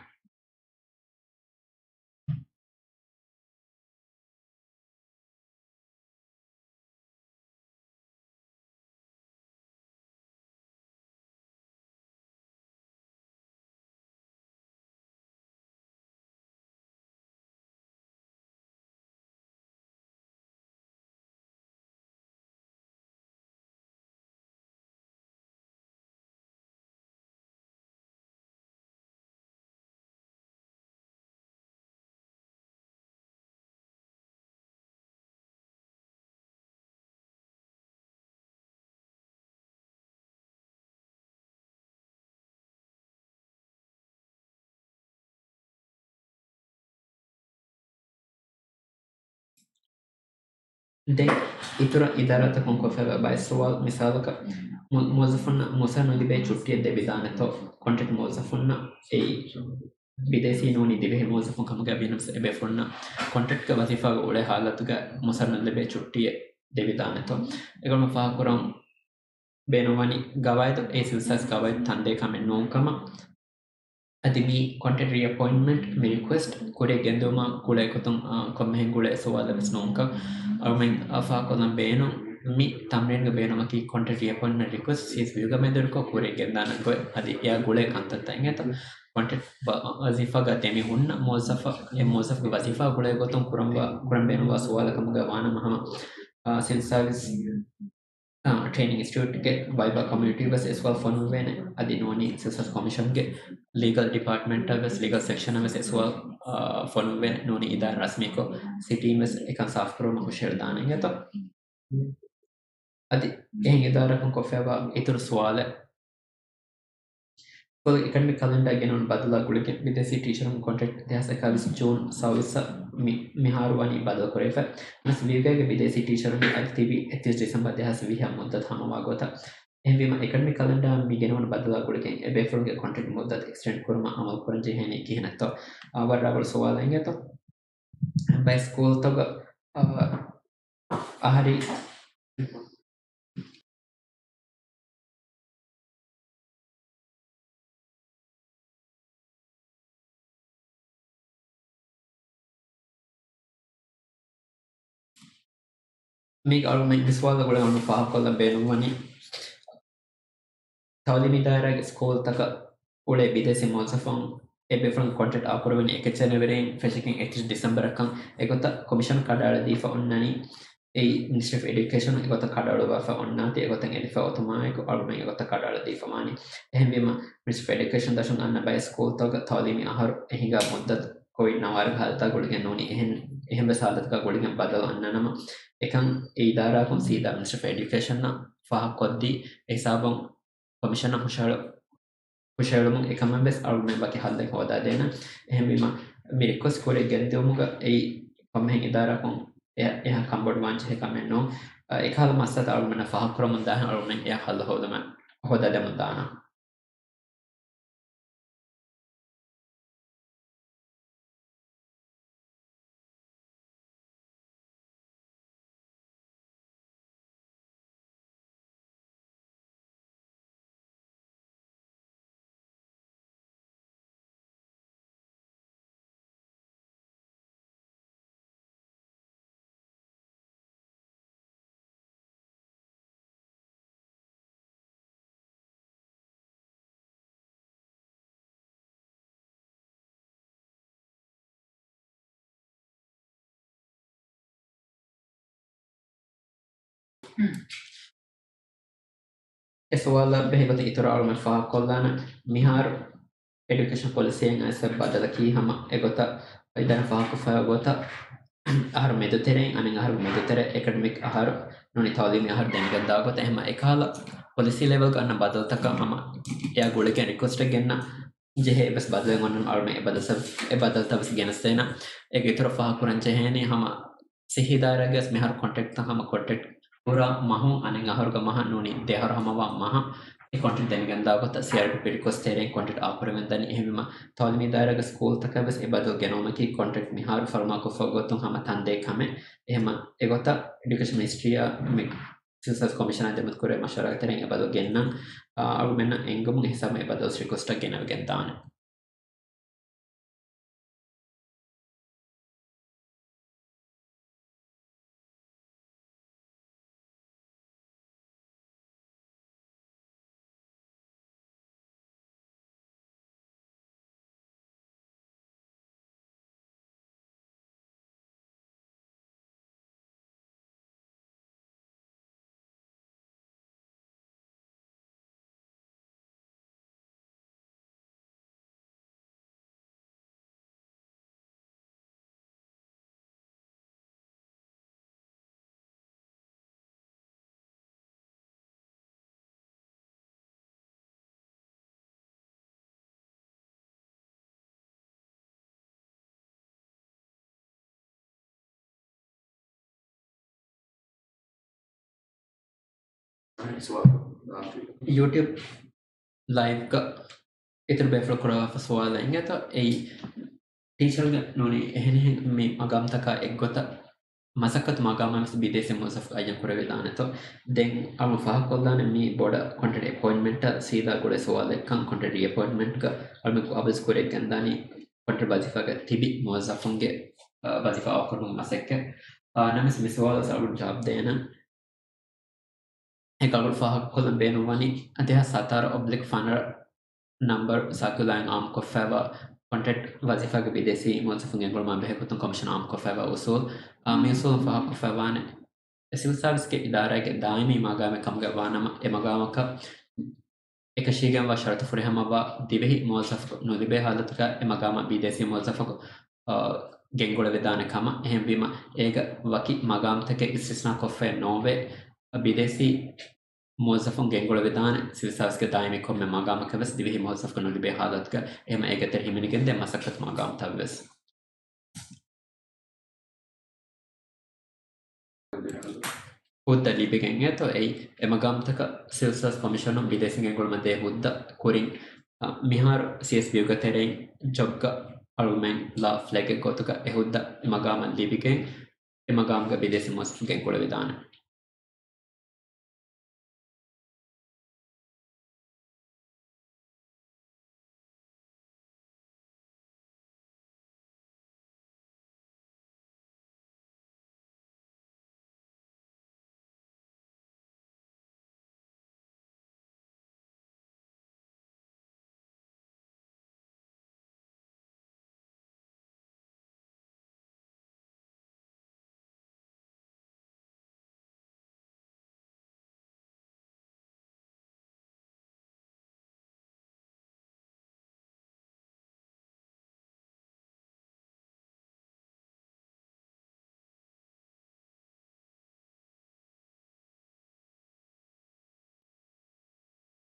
ދެން އިތުރަށް އިދާރާތަކުން ކޮށްފައިވާ ބައެއް ސުވާލު، މިސާލަކަށް، މު-، މުވައްޒަފުންނަށް މުސާ ނުލިބޭ ޗުއްޓިއެއް ދެވިދާނެތޯ؟ ކޮންޓްރެކްޓް މުވައްޒަފުންނަށް އެއީ ބިދޭސީ ނޫނީ ދިވެހި މުވައްޒަފުން ކަމުގައި ވީނަމަވެސް، އެބޭފުޅުންނަށް ކޮންޓްރެކްޓްގެ ވަޒީފާގަ އުޅޭ ހާލަތުގަ މުސާ ނުލިބޭ ޗުއްޓިއެއް ދެވިދާނެތޯ؟ އެކަމަށް ފާހަގަކުރަން ބޭނުންވަނީ ގަވާއިދު، އެ ސިވިލް ސާވިސް ގަވާއިދު ތަންދޭ ކަމެއް ނޫންކަމަށް. އަދި މި ކޮންޓްރެކްޓް ރީއެޕޮއިންޓްމަންޓް މި ރިކުއެސްޓް ކުރިއަށް ގެންދިއުމާ ގުޅޭ ގޮތުން، އާ، ކޮންމެހެން ގުޅޭ ސުވާލެއް ވެސް ނޫންކަން އަޅުމެން ފާހަގަކޮށްލަން ބޭނުން. މި ތަމްރީންގެ ބޭނުމަކީ ކޮންޓްރެކްޓް ރީއެޕޮއިންޓްމަންޓް ރިކުއެސްޓް ސީއެސްވިއުގަ މެދުވެރިކޮށް ކުރިއަށް ގެންދާނެ ގޮތް އަދި އެއާ ގުޅޭ ކަންތައްތައް އިނގޭތޯ؟ ކޮންޓްރެކްޓް ވަޒީފާގަ ދެމި ހުންނަ މުވައްޒަފަށް އެ މުވައްޒަފުގެ ވަޒީފާ ގުޅޭ ގޮތުން ކުރަން ވާ، ކުރަން ބޭނުންވާ ސުވާލަކަމުގަ ވާނަމަ ހަމަ، އާ، ސިވިލް ސާވިސް، އާ، ޓްރެއިނިން އިންސްޓިޓިއުޓްގެ ވައިވާ ކޮމިއުނިޓީ ވެސް އެ ސުވާލު ފޮނުއްވޭނެ. އަދި ނޫނީ ސިވިލް ސާވިސް ކޮމިޝަންގެ ލީގަލް ޑިޕާޓްމަންޓަށް ވެސް ލީގަލް ސެކްޝަނަށް ވެސް އެ ސުވާލު، އާ، ފޮނުއްވޭނެ. ނޫނީ އިދާރާ ރަސްމީކޮށް ސިޓީން ވެސް އެކަން ސާފުކުރުމަށް ހުށަހެޅިދާނެ އިނގޭތޯ. އަދި އެހެން އިދާރާކުން ކޮށްފައިވާ އިތުރު ސުވާލެއް، ސްކޫލް އެކަޑަމިކް ކަލެންޑާ ގެނައުނު ބަދަލާ ގުޅިގެން ބިދޭސީ ޓީޗަރުން ކޮންޓްރެކްޓް ދެހާސް އެކާވީސް ޖޫން ސައުވީސް މި-، މިހާރު ވަނީ ބަދަލުކުރެވިފަ. ނަސް ވީގޭގެ ބިދޭސީ ޓީޗަރުން އަދި ތިބީ އެއްތިރީސް ޑިސެމްބަރ ދެހާސް ވިހަށް މުއްދަތު ހަމަވާ ގޮތަށް. އެހެންވީމަ، އެކަޑަމިކް ކަލެންޑާ މި ގެނައުނު ބަދަލާ ގުޅިގެން އެ ބޭފުޅުންގެ ކޮންޓްރެކްޓް މުއްދަތު އެކްސްޓެންޑް ކުރުމަށް އަމަލު ކުރަން ޖެހޭނީ ކިހިނެއްތޯ؟ އާ، ވަރަށް ރަނގަޅު ސުވާލެއް އިނގޭތޯ. ބައެއް ސްކޫލްތަކަށް، އާ، އަހަރީ މީގެ އަޅުގަނޑު މި ސުވާލުގެ ގުޅިގެން އަޅުގަނޑު ފާހަގަކޮށްލަން ބޭނުންވަނީ، ތައުލީމީ ދާއިރާގެ ސްކޫލްތަކަށް އުޅޭ ބިދޭސީ މުވައްޒަފުން އެ ބޭފުޅުން ކޮންޓްރެކްޓް އާކުރެވެނީ އެކައްޗެއް ނެރެން ފެށިގެން އެއްތިރީސް ޑިސެމްބަރަކަށް. އެގޮތަށް ކޮމިޝަން ކަޑައަޅަދީފަ އޮންނަނީ. އެއީ މިނިސްޓްރީ އޮފް އެޑިއުކޭޝަން އެގޮތަށް ކަޑައަޅުއްވާފަ އޮންނާތީ. އެގޮތަށް އެދިފަ އޮތުމާއެކު އަޅުގަނޑު އެގޮތަށް ކަޑައަޅަދީފަ ވާނީ. އެހެންވީމަ، މިނިސްޓްރީ އޮފް އެޑިއުކޭޝަން ދަށުން އަންނަ ބައެއް ސްކޫލްތަކަށް ތައުލީމީ އަހަރު އެ ހިނގާ މުއްދަތު ކޮވިޑް ނަވާރަގެ ހާލަތާ ގުޅިގެން ނޫނީ. އެހެން، އެހެން ވެސް ހާލަތަކާ ގުޅިގެން ބަދަލު އަންނަނަމަ، އެކަން އެ އިދާރާއަކުން ސީދާ މިނިސްޓްރީ އޮފް އެޑިއުކޭޝަންއަށް ފާހަގަކޮށްދީ، އެ ހިސާބުން ކޮމިޝަނަށް ހުށަހެޅު-، ހުށަހެޅުމުން އެކަމަށް ވެސް އަޅުގަނޑު ވަކި ހައްލެއް ހޯދާދޭނަން. އެހެންވީމަ، މި ރިކުއެސްޓް ކުރިއަށް ގެންދިއުމުގަ އެއީ ކޮންމެހެން އިދާރާއަކުން އެ-، އެހާ ކަންބޮޑުވާން ޖެހޭ ކަމެއް ނޫން. އެކަހަލަ މައްސަލަތައް އަޅުގަނޑަށް ފާހަގަކުރަމުން ދާހެން އަޅުގަނޑު އެއަށް ހައްލު ހޯދުމަށް ހޯދާދެމުން ދާނަން. އެ ސުވާލަށް ބެހޭ ގޮތަށް އިތުރަށް އަޅުގަނޑު ފާހަގަކޮށްލާނަން. މިހާރު އެޑިއުކޭޝަން ޕޮލިސީއެއް އައިސް ބަދަލަކީ ހަމަ އެގޮތަށް އިދާރާ ފާހަގަކޮށްފައި ގޮތަށް އަހަރު މެދުތެރެއިން އަނެއް އަހަރު މެދުތެރެ އެކަޑެމިކް އަހަރު ނޫނީ ތައުލީމީ އަހަރު ދެންގެންދާ ގޮތަށް. އެހެންމަ އެކަހަލަ ޕޮލިސީ ލެވެލްގަ އަންނަ ބަދަލުތަކަށް ހަމަ އެއާ ގުޅިގެން ރިކުއެސްޓެއް ގެންނަ ޖެހޭ އެއްވެސް ބަދަލެއް އޮންނަން އަޅުގަނޑު އެ ބަދަލުތައް، އެ ބަދަލުތައް ވެސް ގެނެސްދޭނަން. އޭގެ އިތުރަށް ފާހަގަކުރަން ޖެހޭނީ ހަމަ ސިއްހީ ދާއިރާގެ ވެސް މިހާރު ކޮންޓްރެކްޓްތައް ހަމަ ކޮންޓްރެކްޓް ކުރާ މަހު އަނެއް އަހަރުގެ މަހަށް ނޫނީ ދެ އަހަރު ހަމަވާ މަހަށް އެ ކޮންޓްރެކްޓް ދެނެގެންދާ ގޮތަށް ސީއާރްޑީޕީ ރިކުއެސްޓް ތެރެއިން ކޮންޓްރެކްޓް އާކުރެވެން ދަނީ. އެހެންވީމަ، ތައުލީމީ ދާއިރާގެ ސްކޫލްތަކަށް ވެސް އެ ބަދަލު ގެނައުމަކީ ކޮންޓްރެކްޓް މިހާރު ފަރުމާކޮށްފަ ގޮތުން ހަމަ ތަންދޭ ކަމެއް. އެހެންމަ އެގޮތަށް އެޑިއުކޭޝަން މިނިސްޓްރީއާ މި ސިވިލް ސާވިސް ކޮމިޝަނާ ދެމެދު ކުރެ މަޝްވަރާގެ ތެރެއިން އެ ބަދަލު ގެންނަން، އަޅުގަނޑުމެންނަށް އެންގުމުން އެ ހިސާބުން އެ ބަދަލު ރިކުއެސްޓަށް ގެނެވިގެން ދާނެ. ޔޫޓިއުބް ލައިވްގަ އިތުރު ބޭފުޅަކު ކުރައްވާފަ ސުވާލެއް އިނގޭތޯ، އެއީ ޓީޗަރުންގެ ނޫނީ އެހެނިހެން މި މަގާމްތަކާ އެއްގޮތަށް މަސައްކަތު މަގާމާ ވެސް ބިދޭސީ މުވައްޒަފަކު އައްޔަން ކުރެވިދާނެތޯ. ދެން އަޅުގަނޑު ފާހަގަކޮށްލާނެ މީ ބޮޑަށް ކޮންޓްރެކްޓް އެޕޮއިންޓްމަންޓަށް ސީދާ ގުޅޭ ސުވާލެއްކަން. ކޮންޓްރެކްޓް ރީއެޕޮއިންޓްމަންޓްގަ އަޅުގަނޑު އަބަދު ކުރިއަށް ގެންދާނީ ކޮންޓްރެކްޓް ވަޒީފާގަ ތިބި މުވައްޒަފުންގެ، އަ، ވަޒީފާ އާކުރުމުގެ މަސައްކަތް. އާ، ނަމަވެސް މި ސުވާލަށް އަޅުގަނޑު ޖަވާބު ދޭނަން. އެކަމަކު ފާހަގަކޮށްލަން ބޭނުންވަނީ ދެހާސް ހަތާރަ އޮބްލިކް ފަނަރަ ނަމްބަރު ސާކިއުލާއިން އާއްމުކޮށްފައިވާ ކޮންޓްރެކްޓް ވަޒީފާގެ ބިދޭސީ މުވައްޒަފުން ގެންގުޅުމާ ބެހޭގޮތުން ކޮމިޝަނަށް އާއްމުކޮށްފައިވާ އުސޫލް. އާ، މި އުސޫލުން ފާހަގަކޮށްފައިވާނެ، ސިވިލް ސާވިސްގެ އިދާރާގެ ދާއިމީ މަގާމެއް ކަމުގައި ވާނަމަ، އެ މަގާމަކަށް އެކަށީގެންވާ ޝަރުތު ފުރިހަމަވާ ދިވެހި މުވައްޒަފަކު ނުލިބޭ ހާލަތުގަ އެ މަގާމަށް ބިދޭސީ މުވައްޒަފަކު، އާ، ގެންގުޅެވިދާނެ ކަމަށް. އެހެންވީމަ، އޭގަ ވަކި މަގާމްތަކެއް އިސްތިސްނާ ކޮށްފައެއް ނޯވޭ. ބިދޭސީ މުވައްޒަފުން ގެންގުޅެވިދާނެ ސިވިލް ސާވިސްގެ ދާއިމީ ކޮންމެ މަގާމަކަށް ވެސް ދިވެހި މުވައްޒަފަކު ނުލިބޭ ހާލަތުގަ އެހެމަ އޭގެ ތެރެ ހިމެނިގެންދޭ މަސައްކަތު މަގާމްތައް ވެސް. ހުއްދަ ލިބިގެން އޭތޯ އެއީ؟ އެ މަގާމްތަކަށް ސިވިލް ސާވިސް ކޮމިޝަނުން ބިދޭސީން ގެންގުޅުމަށް ދޭ ހުއްދަ ކުރިން، އަ، މިހާރު ސީއެސްބީއުގެ ތެރެއިން ޖޮބްގަ އަޅުމެން ލާ ފްލެގެއް ގޮތުގަ އެ ހުއްދަ އެ މަގާމަށް ލިބިގެން، އެ މަގާމުގަ ބިދޭސީ މުވައްޒަފުން ގެންގުޅެވިދާނެ.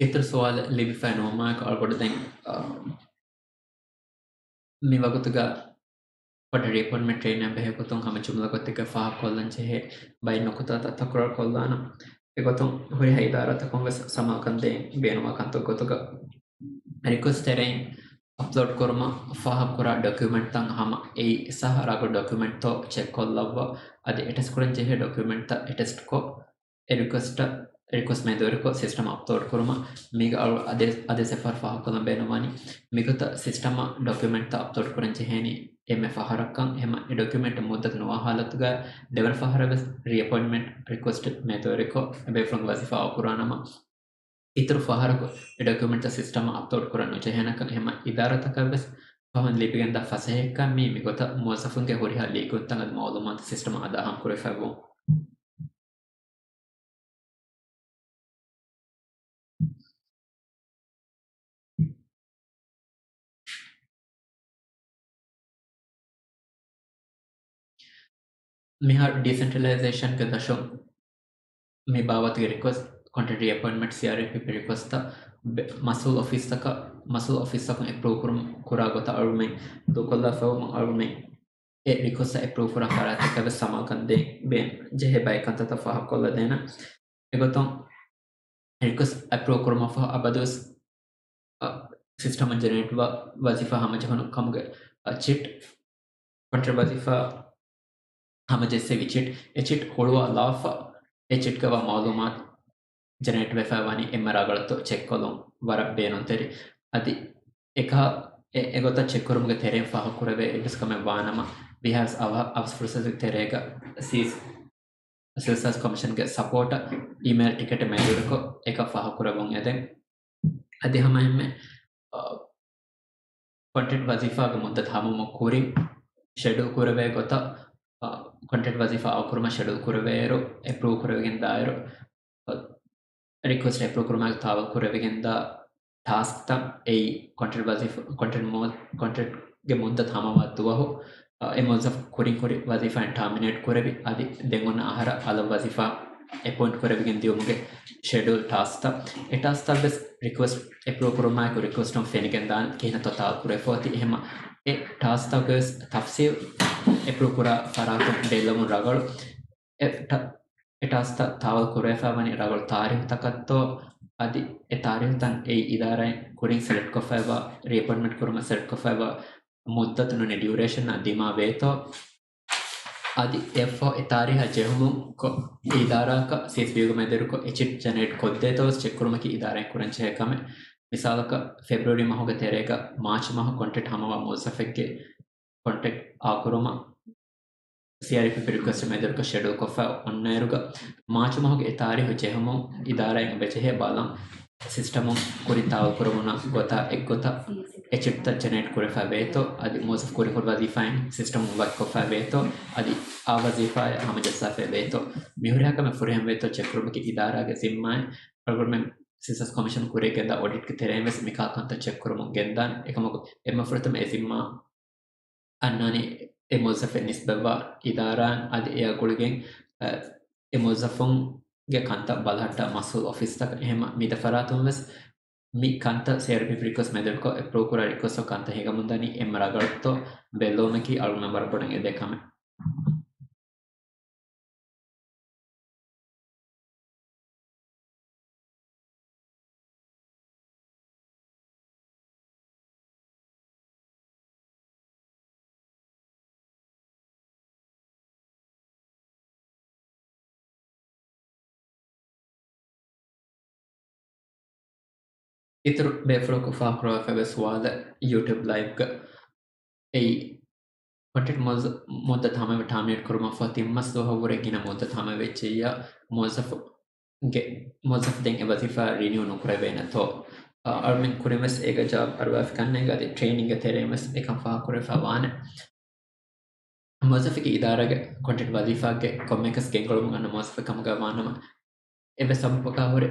އިތުރު ސުވާލެއް ލިބިފައި ނުވުމާއެކު އަޅުގަނޑު ދެން، އާ، މި ވަގުތުގަ ކޮންޓްރެކްޓް ރީއެޕޮއިންޓްމަންޓް ޓްރެއިނަށް ބެހޭ ގޮތުން ހަމަ ޖުމްލަ ގޮތެއްގަ ފާހަގަކޮށްލަން ޖެހޭ ބައެއް ނުކުތާތައް ތަކުރާރު ކޮށްލާނަން. އެގޮތުން ހުރިހާ އިދާރާތަކުން ވެސް ސަމާލުކަން ދޭން ބޭނުންވާ ކަންތައް ގޮތުގަ ރިކުއެސްޓް ތެރެއިން އަޕްލޯޑް ކުރުމަށް ފާހަގަކުރާ ޑޮކިއުމެންޓްތައް ހަމަ އެއީ ސަހަ ރަނގަޅު ޑޮކިއުމެންޓްތޯ ޗެކްކޮށްލައްވާ، އަދި އެޓެޗް ކުރަން ޖެހޭ ޑޮކިއުމެންޓްތައް އެޓެޗްކޮށް، އެ ރިކުއެސްޓަށް، ރިކުއެސްޓް މެދުވެރިކޮށް ސިސްޓަމަށް އަޕްލޯޑް ކުރުމަށް. މީގަ އަޅު އަދި، އަދި ސެފާރު ފާހަގަކޮށްލަން ބޭނުންވަނީ، މިގޮތަށް ސިސްޓަމަށް ޑޮކިއުމެންޓްތައް އަޕްލޯޑް ކުރަން ޖެހޭނީ އެންމެ ފަހަރަކަށް. އެހެމަ އެ ޑޮކިއުމެންޓް މުއްދަތު ނުވާ ހާލަތުގަ ދެވަނަ ފަހަރަށް ވެސް ރީއެޕޮއިންޓްމަންޓް ރިކުއެސްޓް މެދުވެރިކޮށް، އެބޭފުޅުން ވަޒީފާ އައުކުރާނަމަ، އިތުރު ފަހަރަކު އެ ޑޮކިއުމެންޓްތައް ސިސްޓަމަށް އަޕްލޯޑް ކުރަން ނުޖެހޭނެކަން. އެހެމަ އިދާރާތަކަށް ވެސް ފަހުން ލިބިގެންދާ ފަސޭހައެއްކަން މީ، މިގޮތަށް މުވައްޒަފުންގެ ހުރިހާ ލިޔެކިޔުންތައް އަދި މައުލޫމާތު ސިސްޓަމަށް އަދާހަމަކުރެވިފައިވުން. މިހާރު ޑީސެންޓްރަލައިޒޭޝަންގެ ދަށުން މި ބާވަތުގެ ރިކުއެސްޓް، ކޮންޓްރެކްޓް ރީއެޕޮއިންޓްމަންޓް، ސީއާރްއީޕީ ރިކުއެސްޓްތައް ބެ-، މަސްއޫލު އޮފީސްތަކަށް، މަސްއޫލު އޮފީސްތަކުން އެޕްރޫވް ކުރުމު، ކުރާ ގޮތަށް އަޅުމެން ދޫކޮށްލާފައިވުމުން އަޅުމެން އެ ރިކުއެސްޓް އެޕްރޫވް ކުރާ ފަރާތްތަކަށް ވެސް ސަމާލުކަން ދޭން ޖެހޭ ބައެއް ކަންތައްތައް ފާހަގަކޮށްލަދޭނަން. އެގޮތުން ރިކުއެސްޓް އެޕްރޫވް ކުރުމަށްފަހު އަބަދުވެސް، އަ، ސިސްޓަމަށް ޖެނެރޭޓްވާ ވަޒީފާ ހަމަޖެހުނު ކަމުގެ، އަ، ޗިޓް، ކޮންޓްރެކްޓް ވަޒީފާ ހަމަޖެއްސެވި ޗިޓް، އެ ޗިޓް ހުޅުވާލާފަ، އެ ޗިޓްގަވާ މައުލޫމާތު ޖެނެރޭޓްވެފައިވަނީ އެންމެ ރަނގަޅަށްތޯ ޗެކްކޮށްލުން ވަރަށް ބޭނުންތެރި. އަދި އެކަހަ-، އެ-، އެގޮތަށް ޗެކްކުރުމުގެ ތެރެއިން ފާހަގަކުރެވޭ އެއްވެސް ކަމެއް ވާނަމަ، ވީހާވެސް އަވަހަށް އަވަސް ފުރުސަތުގެ ތެރޭގަ ސީސް ސިވިލް ސާވިސް ކޮމިޝަންގެ ސަޕޯޓަށް އީމެއިލް ޓިކެޓެއް މެދުވެރިކޮށް އެކަން ފާހަގަކުރެވުން އެދެން. އަދި ހަމައެހެންމެ، އަ، ކޮންޓްރެކްޓް ވަޒީފާގެ މުއްދަތު ހަމަވުމަށް ކުރިން ޝެޑިއުލް ކުރެވޭ ގޮތަށް، އަ، ކޮންޓްރެކްޓް ވަޒީފާ އައުކުރުމަށް ޝެޑިއުލް ކުރެވޭއިރު، އެޕްރޫވް ކުރެވިގެން ދާއިރު، އަ، ރިކުއެސްޓް އެޕްރޫވް ކުރުމާއެކު ތާވަލް ކުރެވިގެންދާ ޓާސްކްތައް އެއީ ކޮންޓްރެކްޓް ވަޒީފާ، ކޮންޓްރެކްޓް މު-، ކޮންޓްރެކްޓްގެ މުއްދަތު ހަމަވާ ދުވަހު، އަ، އެ މުވައްޒަފު ކުރިން ކުރި ވަޒީފާއިން ޓާމިނޭޓް ކުރެވި، އަދި ދެން އޮންނަ އަހަރަށް އަލަށް ވަޒީފާ އެޕޮއިންޓް ކުރެވިގެން ދިޔުމުގެ ޝެޑިއުލް ޓާސްކްތައް. އެ ޓާސްކްތައް ވެސް ރިކުއެސްޓް އެޕްރޫވް ކުރުމާއެކު ރިކުއެސްޓުން ފެނިގެންދާނެ ކިހިނެއްތޯ ތާވަލް ކުރެވިފައޮތީ. އެހެމަ އެ ޓާސްކްތަކުގެ ވެސް ތަފްސީލް އެޕްރޫވް ކުރާ ފަރާތުން ބެއްލެވުން ރަނގަޅު. އެ ޓަ-، އެ ޓާސްކްތައް ތާވަލް ކުރެވިފައިވަނީ ރަނގަޅު ތާރީހުތަކަށްތޯ، އަދި އެ ތާރީހުތައް އެއީ އިދާރާއިން ކުރިން ސެލެކްޓްކޮށްފައިވާ، ރީއެޕޮއިންޓްމަންޓް ކުރުމަށް ސެލެކްޓްކޮށްފައިވާ މުއްދަތު ނޫނީ ޑިއުރޭޝަންއާ ދިމާވޭތޯ، އަދި އެއަށްފަހު އެ ތާރީހަށް ޖެހުމުން ކޮ-، އެ އިދާރާއަކަށް ސީއެސްބީއުގެ މެދުވެރިކޮށް އެ ޗިޓް ޖެނެރޭޓް ކޮށްދޭތޯ ވެސް ޗެކްކުރުމަކީ އިދާރާއިން ކުރަންޖެހޭ ކަމެއް. މިސާލަކަށް، ފެބްރުއަރީ މަހުގެ ތެރޭގަ މާޗް މަހު ކޮންޓްރެކްޓް ހަމަވާ މުވައްޒަފެއްގެ ކޮންޓްރެކްޓް އާކުރުމަށް ސީއާރްއީޕީ ރިކުއެސްޓް މެދުވެރިކޮށް ޝެޑިއުލް ކޮށްފަ އޮންނައިރުގަ، މާޗު މަހުގެ އެ ތާރީހު ޖެހުމުން އިދާރާއިން އެބަޖެހޭ ބަލަން. ސިސްޓަމުން ކުރިން ތާވަލް ކުރެވުނު ގޮތާ އެއްގޮތަށް އެ ޗިޓްތައް ޖެނެރޭޓް ކުރެފަ ވޭތޯ، އަދި މުވައްޒަފު ކުރިހުރި ވަޒީފާއިން ސިސްޓަމުން ވަކިކޮށްފަ ވޭތޯ، އަދި އާ ވަޒީފާއެއް ހަމަޖައްސާފަ ވޭތޯ، މިހުރިހާ ކަމެއް ފުރިހަމަ ވޭތޯ ޗެކް ކުރުމަކީ އިދާރާގެ ޒިންމާއެއް. އަޅުގަނޑުމެން ސެންސަސް ކޮމިޝަން ކުރިއަށް ގެންދާ އޮޑިޓްގެ ތެރެއިން ވެސް މިކަހަލަ ކަންތައް ޗެކް ކުރަމުން ގެންދާނެ. އެކަމަކު އެންމެ ފުރަތަމަ އެ ޒިންމާ އަންނާނީ އެ މުވައްޒަފެއް ނިސްބަތްވާ އިދާރާއިން. އަދި އެއާ ގުޅިގެން، އަ، އެ މުވައްޒަފުންގެ ކަންތައް ބަލަހައްޓާ މަސްއޫލު އޮފީސްތަކަށް. އެހެން މި ދެ ފަރާތުން ވެސް މި ކަންތައް ސީއާރްޕީޕީ ރިކުއެސްޓް މެދުވެރިކޮށް އެޕްރޫވް ކުރާ ރިކުއެސްޓް ކަންތައް ހިނގަމުންދަނީ އެންމެ ރަގަޅުތޯ ބެއްލެވުމަކީ އަޅުގަނޑުމެން ވަރަށް ބޮޑަށް އެދޭ ކަމެއް. އިތުރު ބޭފުޅަކު ފާހަގަކުރައްވާފައިވާ ސުވާލެއް ޔޫޓިއުބް ލައިވްގަ އެއީ، ކޮންޓްރެކްޓް މުވައްޒަ-، މުއްދަތު ހަމަ ޓާމިނޭޓް ކުރުމަށްފަހު ތިން މަސް ދުވަހަށްވުރެ ގިނަ މުއްދަތު ހަމަވެއްޖެއްޔާ މުވައްޒަފުގެ، މުވައްޒަފު ދެން އެ ވަޒީފާ ރިނިއު ނުކުރެވޭނެތޯ؟ އަ، އަޅުމެން ކުރިން ވެސް އޭގަ ޖަވާބު އަރުވާފި ކަންނޭނގެ އަދި ޓްރެއިނިންގ ތެރެއިން ވެސް އެކަން ފާހަގަކުރެވިފަ ވާނެ. މުވައްޒަފެއްގެ އިދާރާގެ ކޮންޓްރެކްޓް ވަޒީފާގެ ކޮންމެއަކަސް ގެންގުޅުމުން އަންނަ މުވައްޒަފެއް ކަމުގަ ވާނަމަ، އެއްވެސް ސަބަބަކާ ހުރެ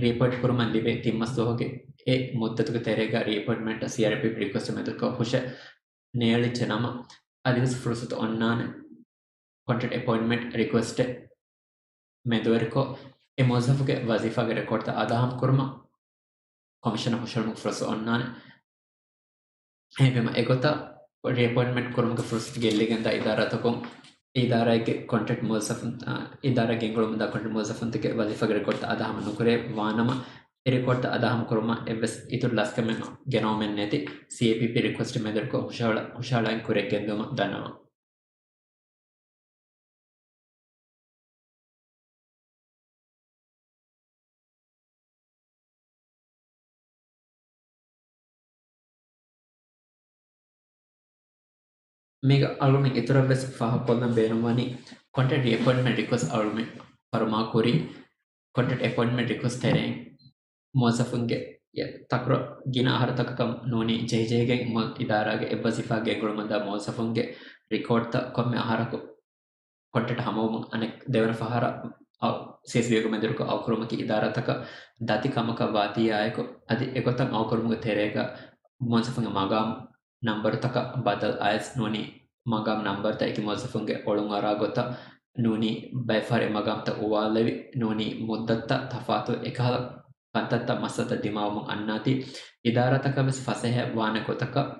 ރީއެޕޮއިންޓް ކުރުމަށް ލިބޭ ތިން މަސް ދުވަހުގެ އެ މުއްދަތުގެ ތެރޭގަ ރީއެޕޮއިންޓްމަންޓް ސީއާރްޕީޕީ ރިކުއެސްޓް މެދުކޮށް ހުށަށް ނޭޅިއްޖެ ނަމަ، އަދިވެސް ފުރުސަތު އޮންނާނެ ކޮންޓްރެކްޓް އެޕޮއިންޓްމަންޓް ރިކުއެސްޓެއް މެދުވެރިކޮށް، އެ މުވައްޒަފުގެ ވަޒީފާގެ ރެކޯޑްތައް އަދާހަމަ ކުރުމަށް ކޮމިޝަނަށް ހުށަހެޅުމުގެ ފުރުސަތު އޮންނާނެ. އެހެންވީމަ، އެގޮތަށް ރީއެޕޮއިންޓްމަންޓް ކުރުމުގެ ފުރުސަތު ގެއްލިގެންދާ އިދާރާތަކުން، އިދާރާއެއްގެ ކޮންޓްރެކްޓް މުވައްޒަފުން، އާ، އިދާރާ ގެންގުޅުމުންދާ ކޮންޓްރެކްޓް މުވައްޒަފުންތަކެއް ވަޒީފާގެ ރެކޯޑްތައް އަދާހަމަ ނުކުރެވޭ ވާނަމަ، އެ ރެކޯޑްތައް އަދާހަމަ ކުރުމަށް އެއްވެސް އިތުރު ލަސްކަމެއް ގެނައުމެއް ނެތި، ސީއޭޕީޕީ ރިކުއެސްޓް މެދުވެރިކޮށް ހުށަހަޅަ-، ހުށަހަޅައިން ކުރިއަށް ގެންދިއުމަށް ދަންނަވަން. މީގަ އަޅުމެން އިތުރަށް ވެސް ފާހަގަކޮށްލަން ބޭނުންވަނީ، ކޮންޓްރެކްޓް އެޕޮއިންޓްމަންޓް ރިކުއެސްޓް އަޅުމެން ފަރުމާކުރީ، ކޮންޓްރެކްޓް އެޕޮއިންޓްމަންޓް ރިކުއެސްޓް ތެރެއިން މުވައްޒަފުންގެ ތަކުރަށް ގިނަ އަހަރުތަކަކަށް ނޫނީ ޖެހިޖެހިގެން މު-، އިދާރާގެ އެއްވަޒީފާ ގެންގުޅުމަށްދާ މުވައްޒަފުންގެ ރިކޯޑްތައް ކޮންމެ އަހަރަކު ކޮންޓްރެކްޓް ހަމަވުމުން އަނެއް ދެވަނަ ފަހަރަށް ސީއެސްވީގެ މެދުވެރިކޮށް އައުކުރުމަކީ އިދާރާތަކަށް ދަތި ކަމަކަށް ވާތީއާއެކު، އަދި އެގޮތަށް އައުކުރުމުގެ ތެރޭގަ މުވައްޒަފުންގެ މަގާމް ނަންބަރުތަކަށް ބަދަލު އައިސް ނޫނީ މަގާމް ނަންބަރުތައް އެކި މުވައްޒަފުންގެ އޮޅުން އަރާ ގޮތަށް ނޫނީ ބައެއް ފަހަރަށް އެ މަގާމްތައް އުވާލެވި ނޫނީ މުއްދަތުތައް ތަފާތު އެކަހަލަ ކަންތައްތައް މައްސަލަތައް ދިމާވުމުން އަންނާތީ، އިދާރާތަކަށް ވެސް ފަސޭހަ ވާނެ ގޮތަކަށް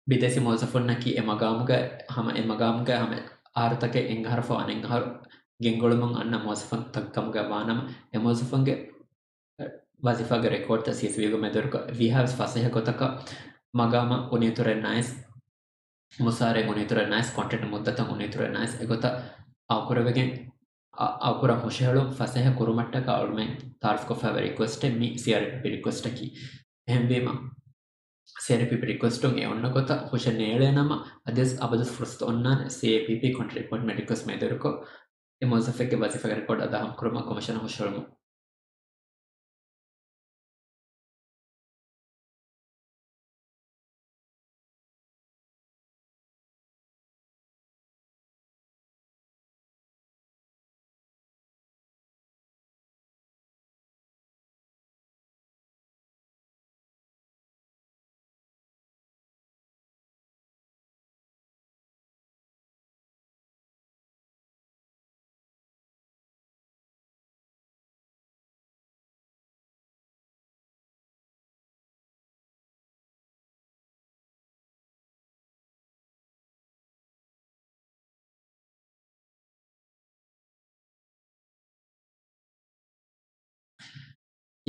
ބިދޭސީ މުވައްޒަފުންނަކީ އެ މަގާމުގައި ހަމަ، އެ މަގާމުގައި ހަމަ އަހަރުތަކެއް އެއްއަހަރުފަހު އަނެއްއަހަރު ގެންގުޅުމުން އަންނަ މުވައްޒަފުންތަކުގެ ކަމުގައި ވާނަމަ، އެ މުވައްޒަފުންގެ ވަޒީފާގެ ރެކޯޑްތައް ސީއެސްވީގެ މެދުވެރިކޮށް ވީހާވެސް ފަސޭހަ ގޮތަކަށް މަގާމަށް އުނިއިތުރެއް ނައިސް، މުސާރައެއް އުނިއިތުރެއް ނައިސް، ކޮންޓްރެކްޓް މުއްދަތަށް އުނިއިތުރެއް ނައިސް، އެގޮތަށް އައުކުރެވިގެން، އަ-، އައުކުރަން ހުށަހެޅުން ފަސޭހަ ކުރުމަށްޓަކާ އަޅުމެން ތައާރަފްކޮށްފައިވާ ރިކުއެސްޓެއް މި ސީއާރްޕީޕީ ރިކުއެސްޓަކީ. އެހެންވީމަ، ސީއާރްޕީޕީ ރިކުއެސްޓުން އެ އޮންނަ ގޮތަށް ހުށަށް ނޭޅޭނަމަ، އަދިވެސް އަބަދުވެސް ފުރުސަތު އޮންނާނެ ސީއޭޕީޕީ ކޮންޓްރެކްޓް އެޕޮއިންޓްމަންޓް ރިކުއެސްޓް މެދުވެރިކޮށް، އެ މުވައްޒަފެއްގެ ވަޒީފާގެ ރެކޯޑް އަދާހަމަ ކުރުމަށް ކޮމިޝަނަށް ހުށަހެޅުމުން.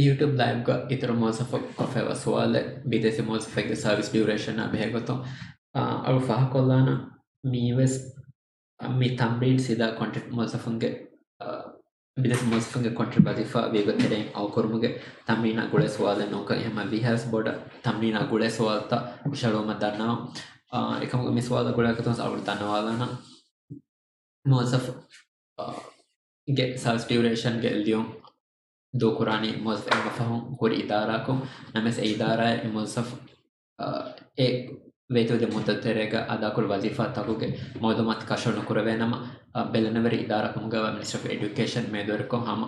ޔޫޓިއުބް ލައިވްގަ އިތުރު މުވައްޒަފަކު ކޮށްފައިވާ ސުވާލެއް، ބިދޭސީ މުވައްޒަފެއްގެ ސާވިސް ޑިއުރޭޝަނާ ބެހޭގޮތުން، އަ، އަޅު ފާހަގަކޮށްލާނަން. މީވެސް މި ތަމްރީން ސީދާ ކޮންޓްރެކްޓް މުވައްޒަފުންގެ، އަ، ބިދޭސީ މުވައްޒަފުންގެ ކޮންޓްރެކްޓް ވަޒީފާ ވީގޮތް ތެރެއިން އައުކުރުމުގެ ތަމްރީނާ ގުޅޭ ސުވާލެއް ނޫންކަން، އެހެންމަ ވީހާވެސް ބޮޑަށް ތަމްރީނާ ގުޅޭ ސުވާލުތައް ހުށަހެޅުވުމަށް ދަންނަވަން. އާ، އެކަމުގެ މި ސުވާލަށް ގުޅޭ ގޮތުން އަޅު ދަންނަވާލާނަން. މުވައްޒަފު، އާ، ގެ ސާވިސް ޑިއުރޭޝަންގެ ލިޔުން ދޫކުރާނީ މުވައްޒަފު އެންމެ ފަހުން ހުރި އިދާރާއަކުން. ނަމަވެސް އެ އިދާރާއަށް އެ މުވައްޒަފު އެ ވަގުތު ދެ މުއްދަތު ތެރޭގަ އަދާކުރި ވަޒީފާތަކުގެ މައުލޫމާތު ކަށަވަރު ނުކުރެވޭ ނަމަ، އަ، ބެލެނިވެރި އިދާރާ ކަމުގައި މިނިސްޓްރީ އޮފް އެޑިއުކޭޝަން މެދުވެރިކޮށް ހަމަ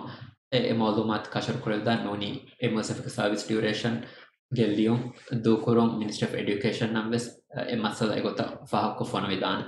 އެ، އެ މައުލޫމާތު ކަށަވަރު ކުރެވިދާނެ. ނޫނީ އެ މުވައްޒަފުގެ ސާވިސް ޑިއުރޭޝަންގެ ލިޔުން ދޫކުރުން މިނިސްޓްރީ އޮފް އެޑިއުކޭޝަންއަށް ވެސް އެ މައްސަލަ އެގޮތަށް ފާހަގަކޮށް ފޮނުވިދާނެ.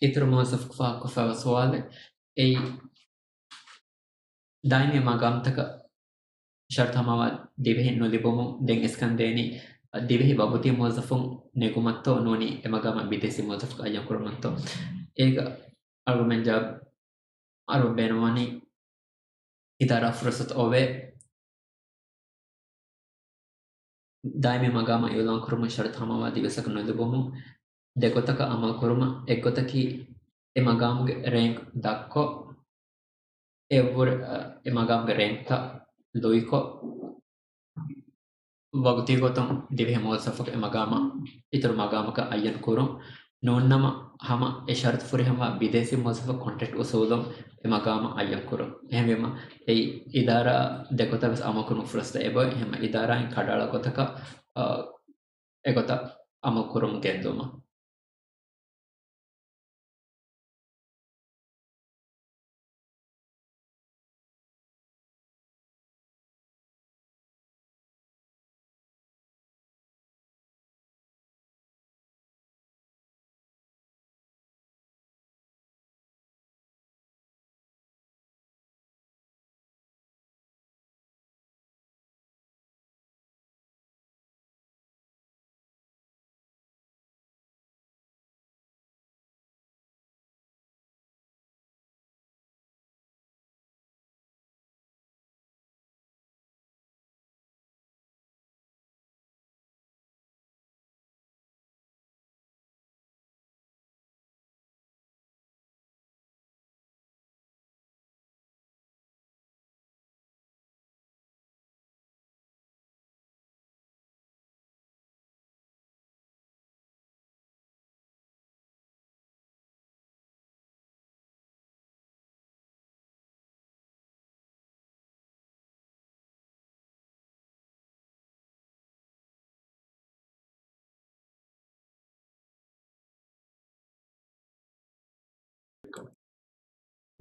އިތުރު މުވައްޒަފަކު ފާހަގަކޮށްފައިވާ ސުވާލެއް އެއީ، ދާއިމީ މަގާމްތަކަށް ޝަރުތު ހަމަވާ ދިވެހި ނުލިބުމުން ދެން އިސްކަން ދޭނީ، ދިވެހި ވަގުތީ މުވައްޒަފުން ނެގުމަށްތޯ ނޫނީ އެ މަގާމަށް ބިދޭސީ މުވައްޒަފަކު އައްޔަން ކުރުމަށްތޯ؟ އޭގަ އަޅުގަނޑުމެން ޖަވާބު އަޅުގަނޑު ބޭނުންވަނީ އިދާރާ ފުރުސަތު އޮވޭ. ދާއިމީ މަގާމަށް އިޢުލާން ކުރުމުން ޝަރުތު ހަމަވާ ދިވެއްސަކު ނުލިބުމުން ދެ ގޮތަކަށް އަމަލު ކުރުމަށް، އެއް ގޮތަކީ އެ މަގާމުގެ ރޭންކް ދަށްކޮށް، އެއަށްވުރެ، އަ، އެ މަގާމުގެ ރޭންކްތައް ލުއިކޮށް، ވަގުތީ ގޮތުން ދިވެހި މުވައްޒަފަކު އެ މަގާމަށް އިތުރު މަގާމަކަށް އައްޔަން ކުރުން. ނޫންނަމަ ހަމަ އެ ޝަރުތު ފުރިހަމަވާ ބިދޭސީ މުވައްޒަފަކު ކޮންޓްރެކްޓް އުސޫލުން އެ މަގާމަށް އައްޔަން ކުރުން. އެހެންވީމަ، އެއީ އިދާރާ ދެ ގޮތަށް ވެސް އަމަލު ކުރުމަށް ފުރުސަތު އެބައޮތް. އެހެންމަ އިދާރާއިން ކަނޑައަޅާ ގޮތަކަށް، އަ، އެގޮތަށް އަމަލު ކުރުމަށް ގެންދުމަށް.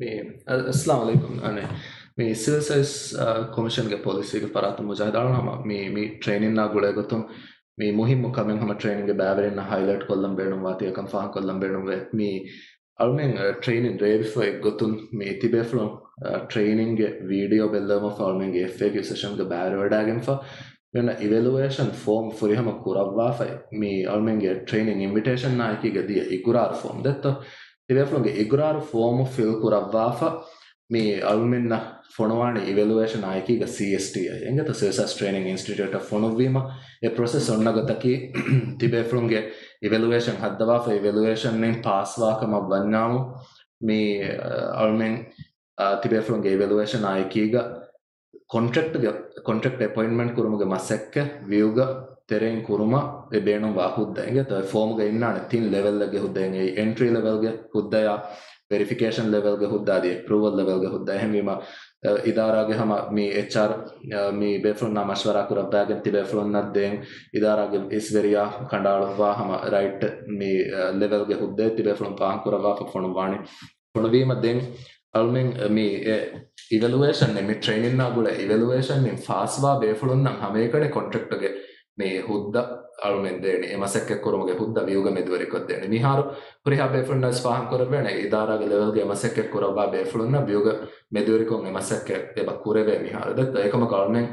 މި، އަ، އައްސަލާމު ޢަލައިކުމް. އަނެއް، މި ސިވިލް ސަރވިސް، އަ، ކޮމިޝަންގެ ޕޮލިސީގެ ފަރާތުން މުޖާހިދު އަޅުން ހަމަ މި، މި ޓްރެއިނިންނާ ގުޅޭ ގޮތުން މި މުހިއްމު ކަމެއް ހަމަ ޓްރެއިނިންގެ ބައިވެރިންނަށް ހައިލައިޓް ކޮށްލަން ބޭނުންވާތީ އެކަން ފާހަގަކޮށްލަން ބޭނުންވޭ. މި އަޅުމެން، އަ، ޓްރެއިނިން ރޭވިފަ އެއްގޮތުން މި ތިބޭފުޅުން، އަ، ޓްރެއިނިންގެ ވީޑިއޯ ބެއްލެވުމަށްފަހު އަޅުމެންގެ އެފްއޭކިއު ސެޝަންގެ ބައިވެރިވެވަޑައިގެންފަ މިއޮންނަ އިވެލުއޭޝަން ފޯމް ފުރިހަމަ ކުރައްވާފައި، މި އަޅުމެންގެ ޓްރެއިނިން އިންވިޓޭޝަންއާއެކީގަ ދިޔަ އިގުރާރު ފޯމް ދެއްތޯ؟ ތިބޭފުޅުންގެ އިގުރާރު ފޯމު ފިލް ކުރައްވާފަ، މި އަޅުމެންނަށް ފޮނުވާނެ އިވެލުއޭޝަންއާއެކީގަ ސީއެސްޓީއަށް އިނގޭތޯ، ސިވިލް ސަރވިސް ޓްރެއިނިން އިންސްޓިޓިއުޓަށް ފޮނުއްވީމަ، އެ ޕްރޮސެސް އޮންނަ ގޮތަކީ، ތިބޭފުޅުންގެ އިވެލުއޭޝަން ހައްދަވާފަ، އިވެލުއޭޝަންއިން ޕާސްވާ ކަމަށް ވަންޏާމު، މި، އަ، އަޅުމެން، އަ، ތިބޭފުޅުންގެ އިވެލުއޭޝަންއާއެކީގަ ކޮންޓްރެކްޓްގެ، ކޮންޓްރެކްޓް އެޕޮއިންޓްމަންޓް ކުރުމުގެ މަސައްކަތް ވިއުގަ ތެރެއިން ކުރުމަށް އެ ބޭނުންވާ ހުއްދަ އިނގޭތޯ، އެ ފޯމުގަ އިންނާނެ ތިން ލެވެލްއެއްގެ ހުއްދައިން، އެއީ އެންޓްރީ ލެވެލްގެ ހުއްދަޔާ، ވެރިފިކޭޝަން ލެވެލްގެ ހުއްދަ އަދި އެޕްރޫވަލް ލެވެލްގެ ހުއްދަ. އެހެންވީމަ، އަ، އިދާރާގެ ހަމަ މި އެޗްއާރް، އަ، މި ބޭފުޅުންނާ މަޝްވަރާ ކުރައްވާގެން ތިބޭފުޅުންނަށް ދޭން އިދާރާގެ އިސްވެރިޔާ ކަނޑައަޅުއްވާ ހަމަ ރައިޓް މި، އަ، ލެވެލްގެ ހުއްދައެއް ތިބޭފުޅުން ފާހަގަކުރައްވާފަ ފޮނުއްވާނެ. ފޮނުވީމަ ދެން އަޅުމެން މި އެ އިވެލުއޭޝަން، މި ޓްރެއިނިންއާ ގުޅޭ އިވެލުއޭޝަން އިން ފާސްވާ ބޭފުޅުންނަށް ހަމައެކަނި ކޮންޓްރެކްޓްގެ މި ހުއްދަ އަޅުމެން ދޭނެ، އެ މަސައްކަތް ކުރުމުގެ ހުއްދަ ވިއުގަ މެދުވެރިކޮށްދޭނެ. މިހާރު ހުރިހާ ބޭފުޅުންނަށް ވެސް ފާހަގަކުރެވޭނެ، އިދާރާގެ ލެވެލްގެ އެ މަސައްކަތް ކުރައްވާ ބޭފުޅުންނަށް ވިއުގަ މެދުވެރިކޮށް އެ މަސައްކަތް އެބަ ކުރެވޭ މިހާރު. ދެއްތޯ؟ އެކަމަކު އަޅުމެން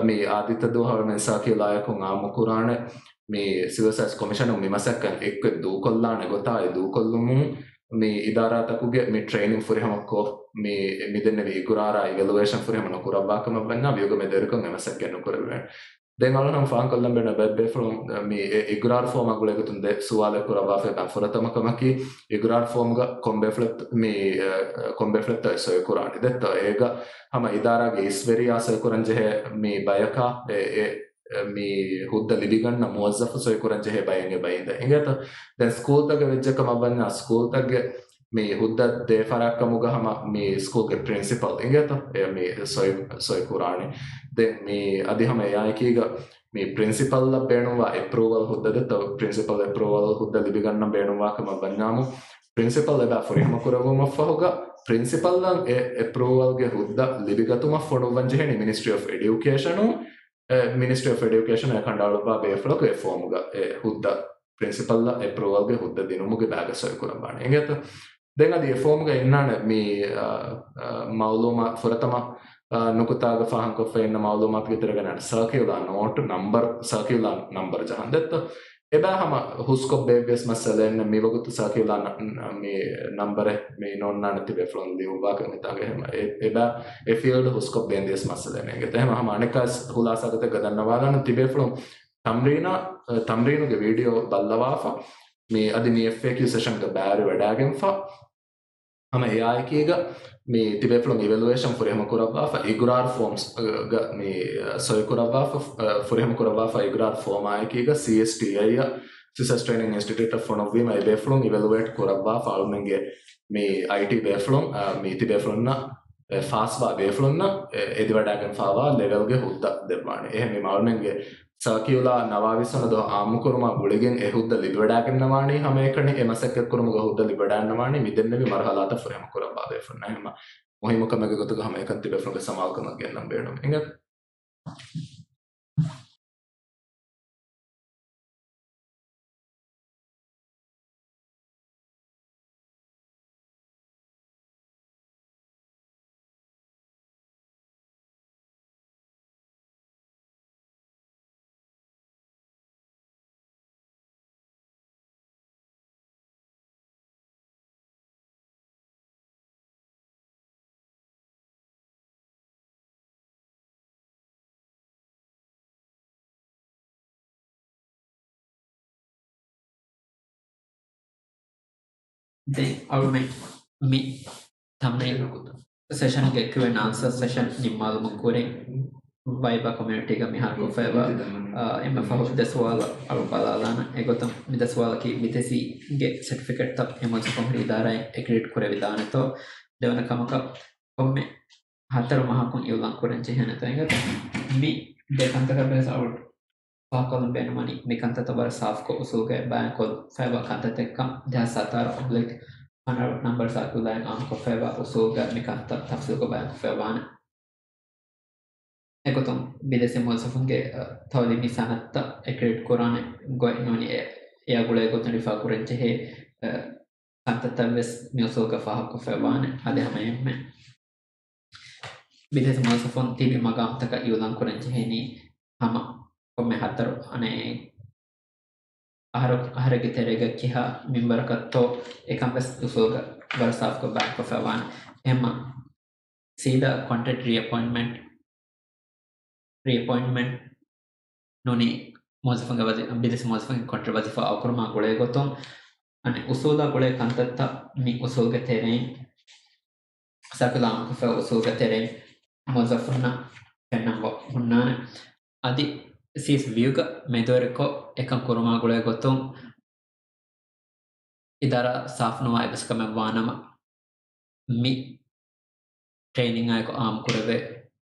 މި އާދިއްތަ ދުވަހު އަޅުމެން ސާކިއުލާޔަކުން އާއްމުކުރާނެ، މި ސިވިލް ސާވިސް ކޮމިޝަނުން މި މަސައްކަތް އެއްކޮށް ދޫކޮށްލާނެ ގޮތާ، އެ ދޫކޮށްލުމުން މި އިދާރާތަކުގެ މި ޓްރެއިނިން ފުރިހަމަކޮށް، މި، މި ދެންނެވި އިގުރާރާ އިވެލުއޭޝަން ފުރިހަމަ ނުކުރައްވާ ކަމަށް ވަންޏާ، ވިއުގަ މެދުވެރިކޮށް އެ މަސައްކަތް ނުކުރެވޭނެ. ދެން އަޅުގަނޑު ފާހަގަކޮށްލަން ބޭނުން ބައެއް ބޭފުޅުން މި އެ އިގުރާރު ފޯމާ ގުޅޭ ގޮތުން ދެ ސުވާލެއް ކުރައްވާފައި. ދާން ފުރަތަމަ ކަމަކީ، އިގުރާރު ފޯމުގަ ކޮން ބޭފުޅެއް މި، އެ، ކޮން ބޭފުޅެއްތޯ ސޮއި ކުރާނީ؟ ދެއްތޯ؟ އޭގަ ހަމަ އިދާރާގެ އިސްވެރިޔާ ސޮއި ކުރަން ޖެހޭ މި ބަޔަކާ، އެ، އެ، މި ހުއްދަ ލިބިގަންނަ މުވައްޒަފު ސޮއި ކުރަން ޖެހޭ ބައެއް އެބަ އިނދެ. އިނގޭތޯ؟ ދެން ސްކޫލްތަކެއް ވެއްޖެ ކަމަށް ވަންޏާ، ސްކޫލްތަކުގެ މި ހުއްދަ ދޭ ފަރާތް ކަމުގަ ހަމަ މި ސްކޫލްގެ ޕްރިންސިޕަލް އިނގޭތޯ؟ އެ މި ސޮއި، ސޮއި ކުރާނީ. ދެން މި އަދި ހަމަ އެއާއެކީގަ މި ޕްރިންސިޕަލްއަށް ބޭނުންވާ އެޕްރޫވަލް ހުއްދަ ދެއްތޯ؟ ޕްރިންސިޕަލް އެޕްރޫވަލް ހުއްދަ ލިބިގަންނަން ބޭނުންވާ ކަމަށް ވަންޏާމު، ޕްރިންސިޕަލް އެބަ ފުރިހަމަ ކުރެއްވުމަށްފަހުގަ، ޕްރިންސިޕަލްއަށް އެ އެޕްރޫވަލްގެ ހުއްދަ ލިބިގަތުމަށް ފޮނުއްވަން ޖެހެނީ މިނިސްޓްރީ އޮފް އެޑިއުކޭޝަނުން. އެ، މިނިސްޓްރީ އޮފް އެޑިއުކޭޝަން އެ ކަނޑައަޅުއްވާ ބޭފުޅަކު އެ ފޯމުގަ އެ ހުއްދަ ޕްރިންސިޕަލްއަށް އެޕްރޫވަލްގެ ހުއްދަ ދިނުމުގެ ބައިގަ ސޮއި ކުރައްވާނެ. އިނގޭތަ؟ ދެން އަދި އެ ފޯމުގަ އިންނާނެ މި، އަ، އަ، މައުލޫމާ، ފުރަތަމަ، އަ، ނުކުތާގަ ފާހަގަކޮށްފައި އިންނަ މައުލޫމާތުގެ ތެރޭގަ އިންނާނެ ސާކިއުލާ ނޯޓް ނަމްބަރު، ސާކިއުލާ ނަމްބަރު ޖަހަން ދެއްތޯ؟ އެބަ ހަމަ ހުސްކޮށް ބޭއްވިޔަސް މައްސަލައެއް ނެތް. މިވަގުތު ސާކިއުލާ ނަ-، މި ނަމްބަރެއް މި ނޯންނާނެ ތިބޭފުޅުން ލިޔުއްވާކަށް ހިތާގަ ހެމަ. އެ-، އެބަ އެ ފީލްޑް ހުސްކޮށް ބޭންދިޔަސް މައްސަލައެއް ނޭނގެ. އެހެމަ ހަމަ އަނެއްކާސް ހުލާސާގަތެއްގަ ދަންނަވާލާނަ ތިބޭފުޅުން ތަމްރީނާ، އެ، ތަމްރީނުގެ ވީޑިއޯ ބައްލަވާފަ، މި އަދި މި އެފްއޭކިއު ސެޝަންގަ ބައިވެރިވަޑައިގެންފަ، ހަމަ އެއާއެކީގަ މި ތިބޭފުޅުން އިވެލުއޭޝަން ފުރިހަމަ ކުރައްވާފަ، އިގުރާރު ފޯމްސް، އަ، ގަ މި، އަ، ސޮއި ކުރައްވާފަ، އަ، ފުރިހަމަ ކުރައްވާފަ، އިގުރާރު ފޯމާއެކީގަ ސީއެސްޓީއައި އަށް، ސިސްޓަސް ޓްރެއިނިން އިންސްޓިޓިއުޓަށް ފޮނުއްވީމަ، އެ ބޭފުޅުން އިވެލުއޭޓް ކުރައްވާފަ، އަޅުމެންގެ މި އައިޓީ ބޭފުޅުން، އަ، މި ތިބޭފުޅުންނަށް އެ ފާސްވާ ބޭފުޅުންނަށް އެ އެދިވަޑައިގެންފާވާ ލެވެލްގެ ހުއްދަ ދެއްވާނެ. އެހެންވީމަ އަޅުމެންގެ ސާކިއުލާ ނަވާވީސް ވަނަ ދުވަހު އާއްމުކުރުމާ ގުޅިގެން އެ ހުއްދަ ލިބިވަޑައިގެންނަވާނީ ހަމައެކަނި އެ މަސައްކަތްކުރުމުގަ ހުއްދަ ލިބިވަޑައިގެންނަވާނީ މިދެންނެވި މަރުހަލާތައް ފުރިހަމަ ކުރައްވާ ބޭފުޅުންނަށް. އެހެންވީމަ މުހިއްމު ކަމެއްގެ ގޮތުގަ ހަމައެކަނި ތިބޭފުޅުންގެ ސަމާލުކަމަށް ގެންނަން ބޭނުން. އިނގޭތަ؟ ދެން އަޅުމެން މި ތަމްރީނު ސެޝަންގެ ކިޔުއެންޑް އާންސަރ ސެޝަން ނިންމާލުމުން ކުރިން، ވައިބާ ކޮމިއުނިޓީގަ މިހާރު ކޮށްފައިވާ، އާ، އެންމެ ފަހު ދެ ސުވާލު އަޅު ބަލާލާނަ. އެގޮތުން މި ދެ ސުވާލަކީ މި ދެ ސީގެ ސެޓްފިކެޓްތައް އެ މުވައްޒަފުން ހުރި އިދާރާއިން އެގްރީޑް ކުރެވިދާނެތޯ؟ ދެވަނަ ކަމަކަށް ކޮންމެ ހަތަރު މަހަކުން އިއުލާން ކުރަން ޖެހޭނެތޯ އިނގޭތަ؟ މި ދެ ކަންތަކަށް ވެސް އަޅު ފާހަގަކޮށްލަން ބޭނުންވަނީ މި ކަންތައްތައް ވަރަށް ސާފުކޮށް އުސޫލުގައި ބަޔާންކޮށްފައިވާ ކަންތައްތަކަށް ދެހާސް ސަތާރަ އޮބްލިކް ހަނަރު ނަމްބަރު ސާކިއުލާއިން އާއްމުކޮށްފައިވާ އުސޫލުގައި މި ކަންތައް ތަފްސީލުކޮށް ބަޔާންކޮށްފައިވާނެ. އެގޮތުން ބިދޭސީ މުވައްޒަފުންގެ، އަ، ތައުލީމީ ސަނަދުތައް އެގްރީޑް ކުރާނެ ގޮތް ނޫނީ އެ، އެއާ ގުޅޭ ގޮތުން ރިފާ ކުރަން ޖެހޭ، އަ، ކަންތައްތައް ވެސް މި އުސޫލުގަ ފާހަގަކޮށްފައިވާނެ. އަދި ހަމައެހެންމެ ބިދޭސީ މުވައްޒަފުން ތިބި މަގާމުތަކަށް އިއުލާން ކުރަން ޖެހޭނީ ހަމަ ކޮންމެ ހަތަރު އަނެއް އަހަރު، އަހަރެއްގެ ތެރޭގަ ކިހާ މިންވަރަކަށްތޯ އެކަން ވެސް އުސޫލުގަ ވަރަށް ސާފުކޮށް ބަޔާންކޮށްފައިވާނެ. އެހެންމަ ސީދާ ކޮންޓްރެކްޓް ރީއެޕޮއިންޓްމަންޓް، ރީއެޕޮއިންޓްމަންޓް ނޫނީ މުވައްޒަފުންގެ ވަޒީ-، ބިދޭސީ މުވައްޒަފުންގެ ކޮންޓްރެކްޓް ވަޒީފާ އައުކުރުމާ ގުޅޭ ގޮތުން، އަނެއް އުސޫލާ ގުޅޭ ކަންތައްތައް މި އުސޫލުގެ ތެރެއިން، ސާކިއުލާ އާއްމުކޮށްފައި އުސޫލުގެ ތެރެއިން މުވައްޒަފުންނަށް ފެންނަން ވަ-، ހުންނާނެ. އަދި ސީއެސް ވިއުގަ މެދުވެރިކޮށް އެކަން ކުރުމާ ގުޅޭ ގޮތުން، އިދާރާ ސާފުނުވާ އެއްވެސް ކަމެއް ވާނަމަ، މި ޓްރެއިނިންއާއެކު އާއްމުކުރެވޭ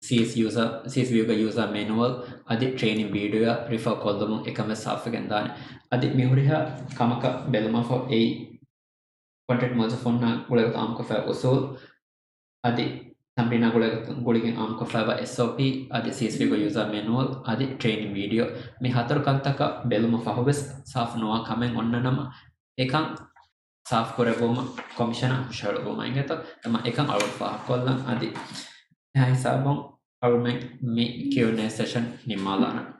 ސީއެސް ޔޫޒާ، ސީއެސް ވިއުގަ ޔޫޒާ މެނުއަލް އަދި ޓްރެއިނިން ވީޑިއޯއާ ރިފާ ކޮށްލުމުން އެކަން ވެސް ސާފުވެގެން ދާނެ. އަދި މި ހުރިހާ ކަމަކަށް ބެލުމަށްފަހު އެއީ ކޮންޓްރެކްޓް މުވައްޒަފުންނާ ގުޅޭގޮތަށް އާއްމުކޮށްފައި އުސޫލް އަދި ތަމްރީނާ ގުޅި-، ގުޅިގެން އާއްމުކޮށްފައިވާ އެސްއޯޕީ އަދި ސީއެސްވީގެ ޔޫޒާ މެނުއަލް އަދި ޓްރެއިނިން ވީޑިއޯ، މި ހަތަރު ކަންތަކަށް ބެލުމަށް ފަހުވެސް ސާފު ނުވާ ކަމެއް އޮންނަ ނަމަ، އެކަން ސާފު ކުރެއްވުމަށް ކޮމިޝަނަށް ހުށަހެޅުއްވުމަށް އިނގޭތޯ. އެމަ އެކަން އަޅުގަނޑު ފާހަގަކޮށްލަން އަދި އެހާ ހިސާބުން އަޅުމެން މި ކިއު އެންޑް އޭ ސެޝަން ނިންމާލާނަން.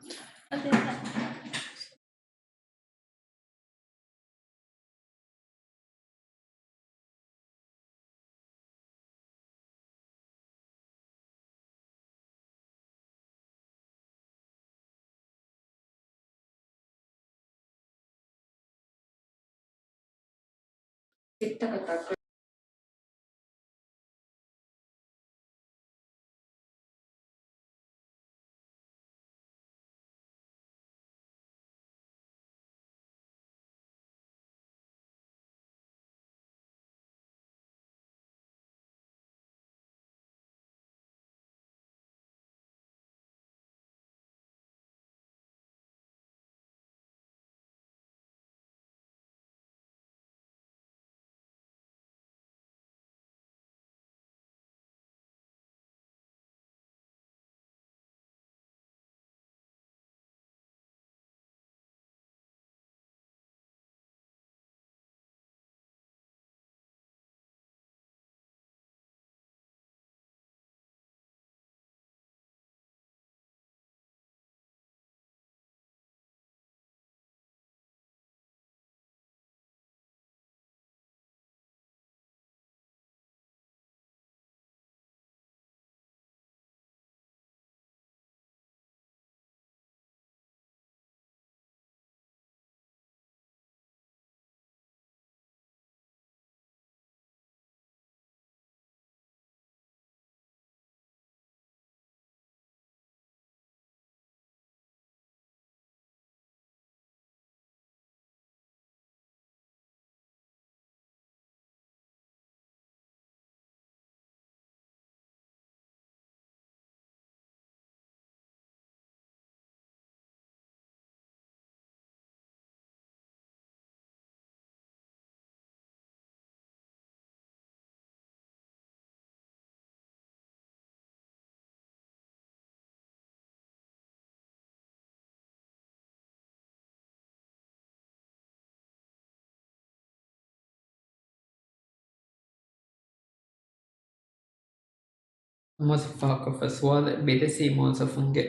މުވައްޒަފުން ފާހަގަކޮށްފައި ސުވާލެއް، ބިދޭސީ މުވައްޒަފުންގެ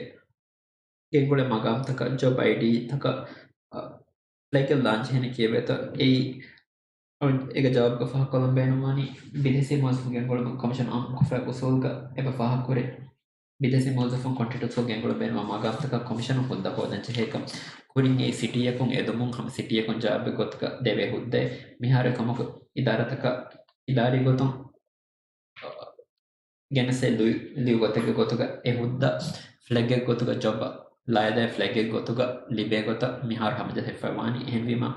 ގެންގުޅޭ މަގާމްތަކަށް ޖޮބް އައިޑީތަކަށް، އަ، ފްލެގެއް ލާންޗް ހިނެއް ކިޔެވޭތޯ؟ އެއީ އޭގެ ޖަވާބުގަ ފާހަގަކޮށްލަން ބޭނުންވަނީ، ބިދޭސީ މުވައްޒަފުން ގެންގުޅުމަށް ކޮމިޝަން އާއްމުކޮށްފައި އުސޫލުގަ އެބަ ފާހަގަކުރޭ. ބިދޭސީ މުވައްޒަފުން ކޮންޓްރެކްޓް އުސޫލު ގެންގުޅަން ބޭނުންވާ މަގާމްތަކަށް ކޮމިޝަނުން ހުއްދަ ހޯދަން ޖެހޭކަން، ކުރިން އެ ސިޓީއަކުން އެދުމުން ހަމަ ސިޓީއަކުން ޖަވާބެއް ގޮތުގަ ދެވޭ ހުއްދައެއް. މިހާރު އެކަމަކު އިދާރާތަކަށް އިދާރީ ގޮތުން ގެނެސް ލިޔު-، ލިޔު ގޮތެއްގެ ގޮތުގަ އެ ހުއްދަ ފްލެގެއް ގޮތުގަ ޖޮބަށް ލައިދާ ފްލެގެއް ގޮތުގަ ލިބޭ ގޮތަށް މިހާރު ހަމަޖެހިފައި ވާނީ. އެހެންވީމަ،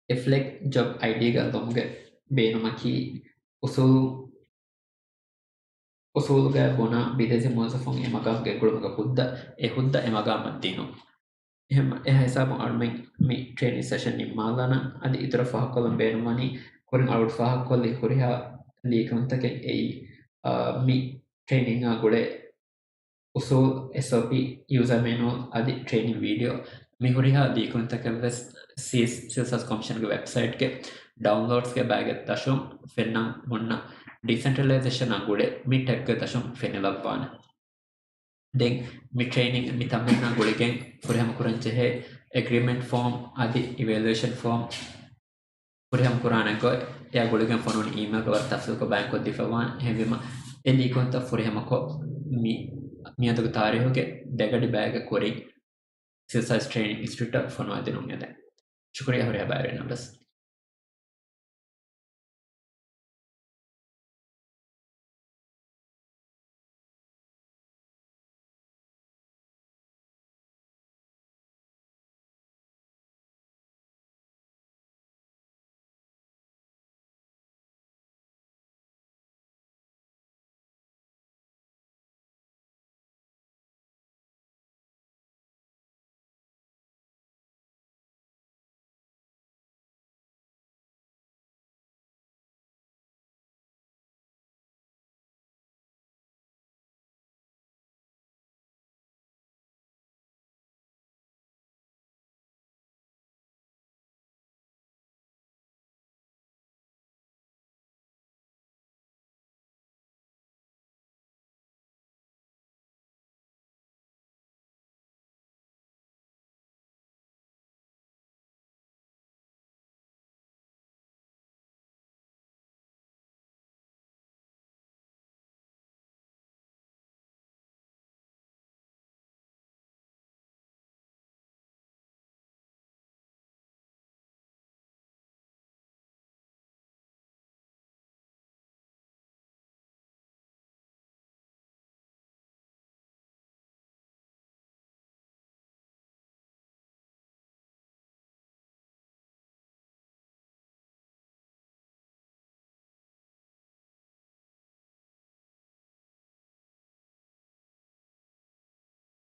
އެ ފްލެގް ޖޮބް އައިޑީގަ ލުމުގެ ބޭނުމަކީ އުސޫލު، އުސޫލުގައި ބުނާ ބިދޭސީ މުވައްޒަފުން އެ މަގާމް ގެންގުޅުމުގެ ހުއްދަ، އެ ހުއްދަ އެ މަގާމަށް ދިނުން. އެހެން، އެ ހިސާބުން އަޅުމެން މި ޓްރެއިނިން ސެޝަން ނިންމާލާނަން. އަދި އިތުރަށް ފާހަގަކޮށްލަން ބޭނުންވަނީ، ކުރިން އަޅުގަނޑު ފާހަގަކޮށްލި ހުރިހާ ލިޔެކިޔުންތަކެއް އެއީ، އާ، މި ޓްރެއިނިންއާ ގުޅޭ އުސޫލް، އެސްއޯޕީ، ޔޫޒާ މެނުއަލް އަދި ޓްރެއިނިން ވީޑިއޯ، މި ހުރިހާ ލިޔެކިޔުންތަކެއް ވެސް ސިވިލް ސާވިސް ކޮމިޝަންގެ ވެބްސައިޓްގެ ޑައުންލޯޑްސްގެ ބައިގެ ދަށުން ފެންނަން ހުންނަ ޑިސެންޓްރަލައިޒޭޝަނާ ގުޅޭ މި ޓެގްގެ ދަށުން ފެނިލައްވާނެ. ދެން މި ޓްރެއިނިން މި ތަމްރީނާ ގުޅިގެން ފުރިހަމަ ކުރަން ޖެހޭ އެގްރިމެންޓް ފޯމް އަދި އިވެލުއޭޝަން ފޯމް ފުރިހަމަ ކުރާނެ ގޮތް އެއާ ގުޅިގެން ފޮނުވަނި އީމެއިލްގަ ވަރަށް ތަފްސީލްކޮށް ބަޔާންކޮށްދީފައިވާނެ. އެހެންވީމަ، އެ ލިޔެކިޔުންތައް ފުރިހަމަކޮށް، މި މިއަދުގެ ތާރީހުގެ ދެގަޑި ބައިގެ ކުރިން ސިވިލް ސާވިސް ޓްރެއިނިން އިންސްޓިޓިއުޓަށް ފޮނުވައިދިނުން އެދެން. ޝުކުރިއްޔާ ހުރިހާ ބައިވެރިންނަށް ވެސް.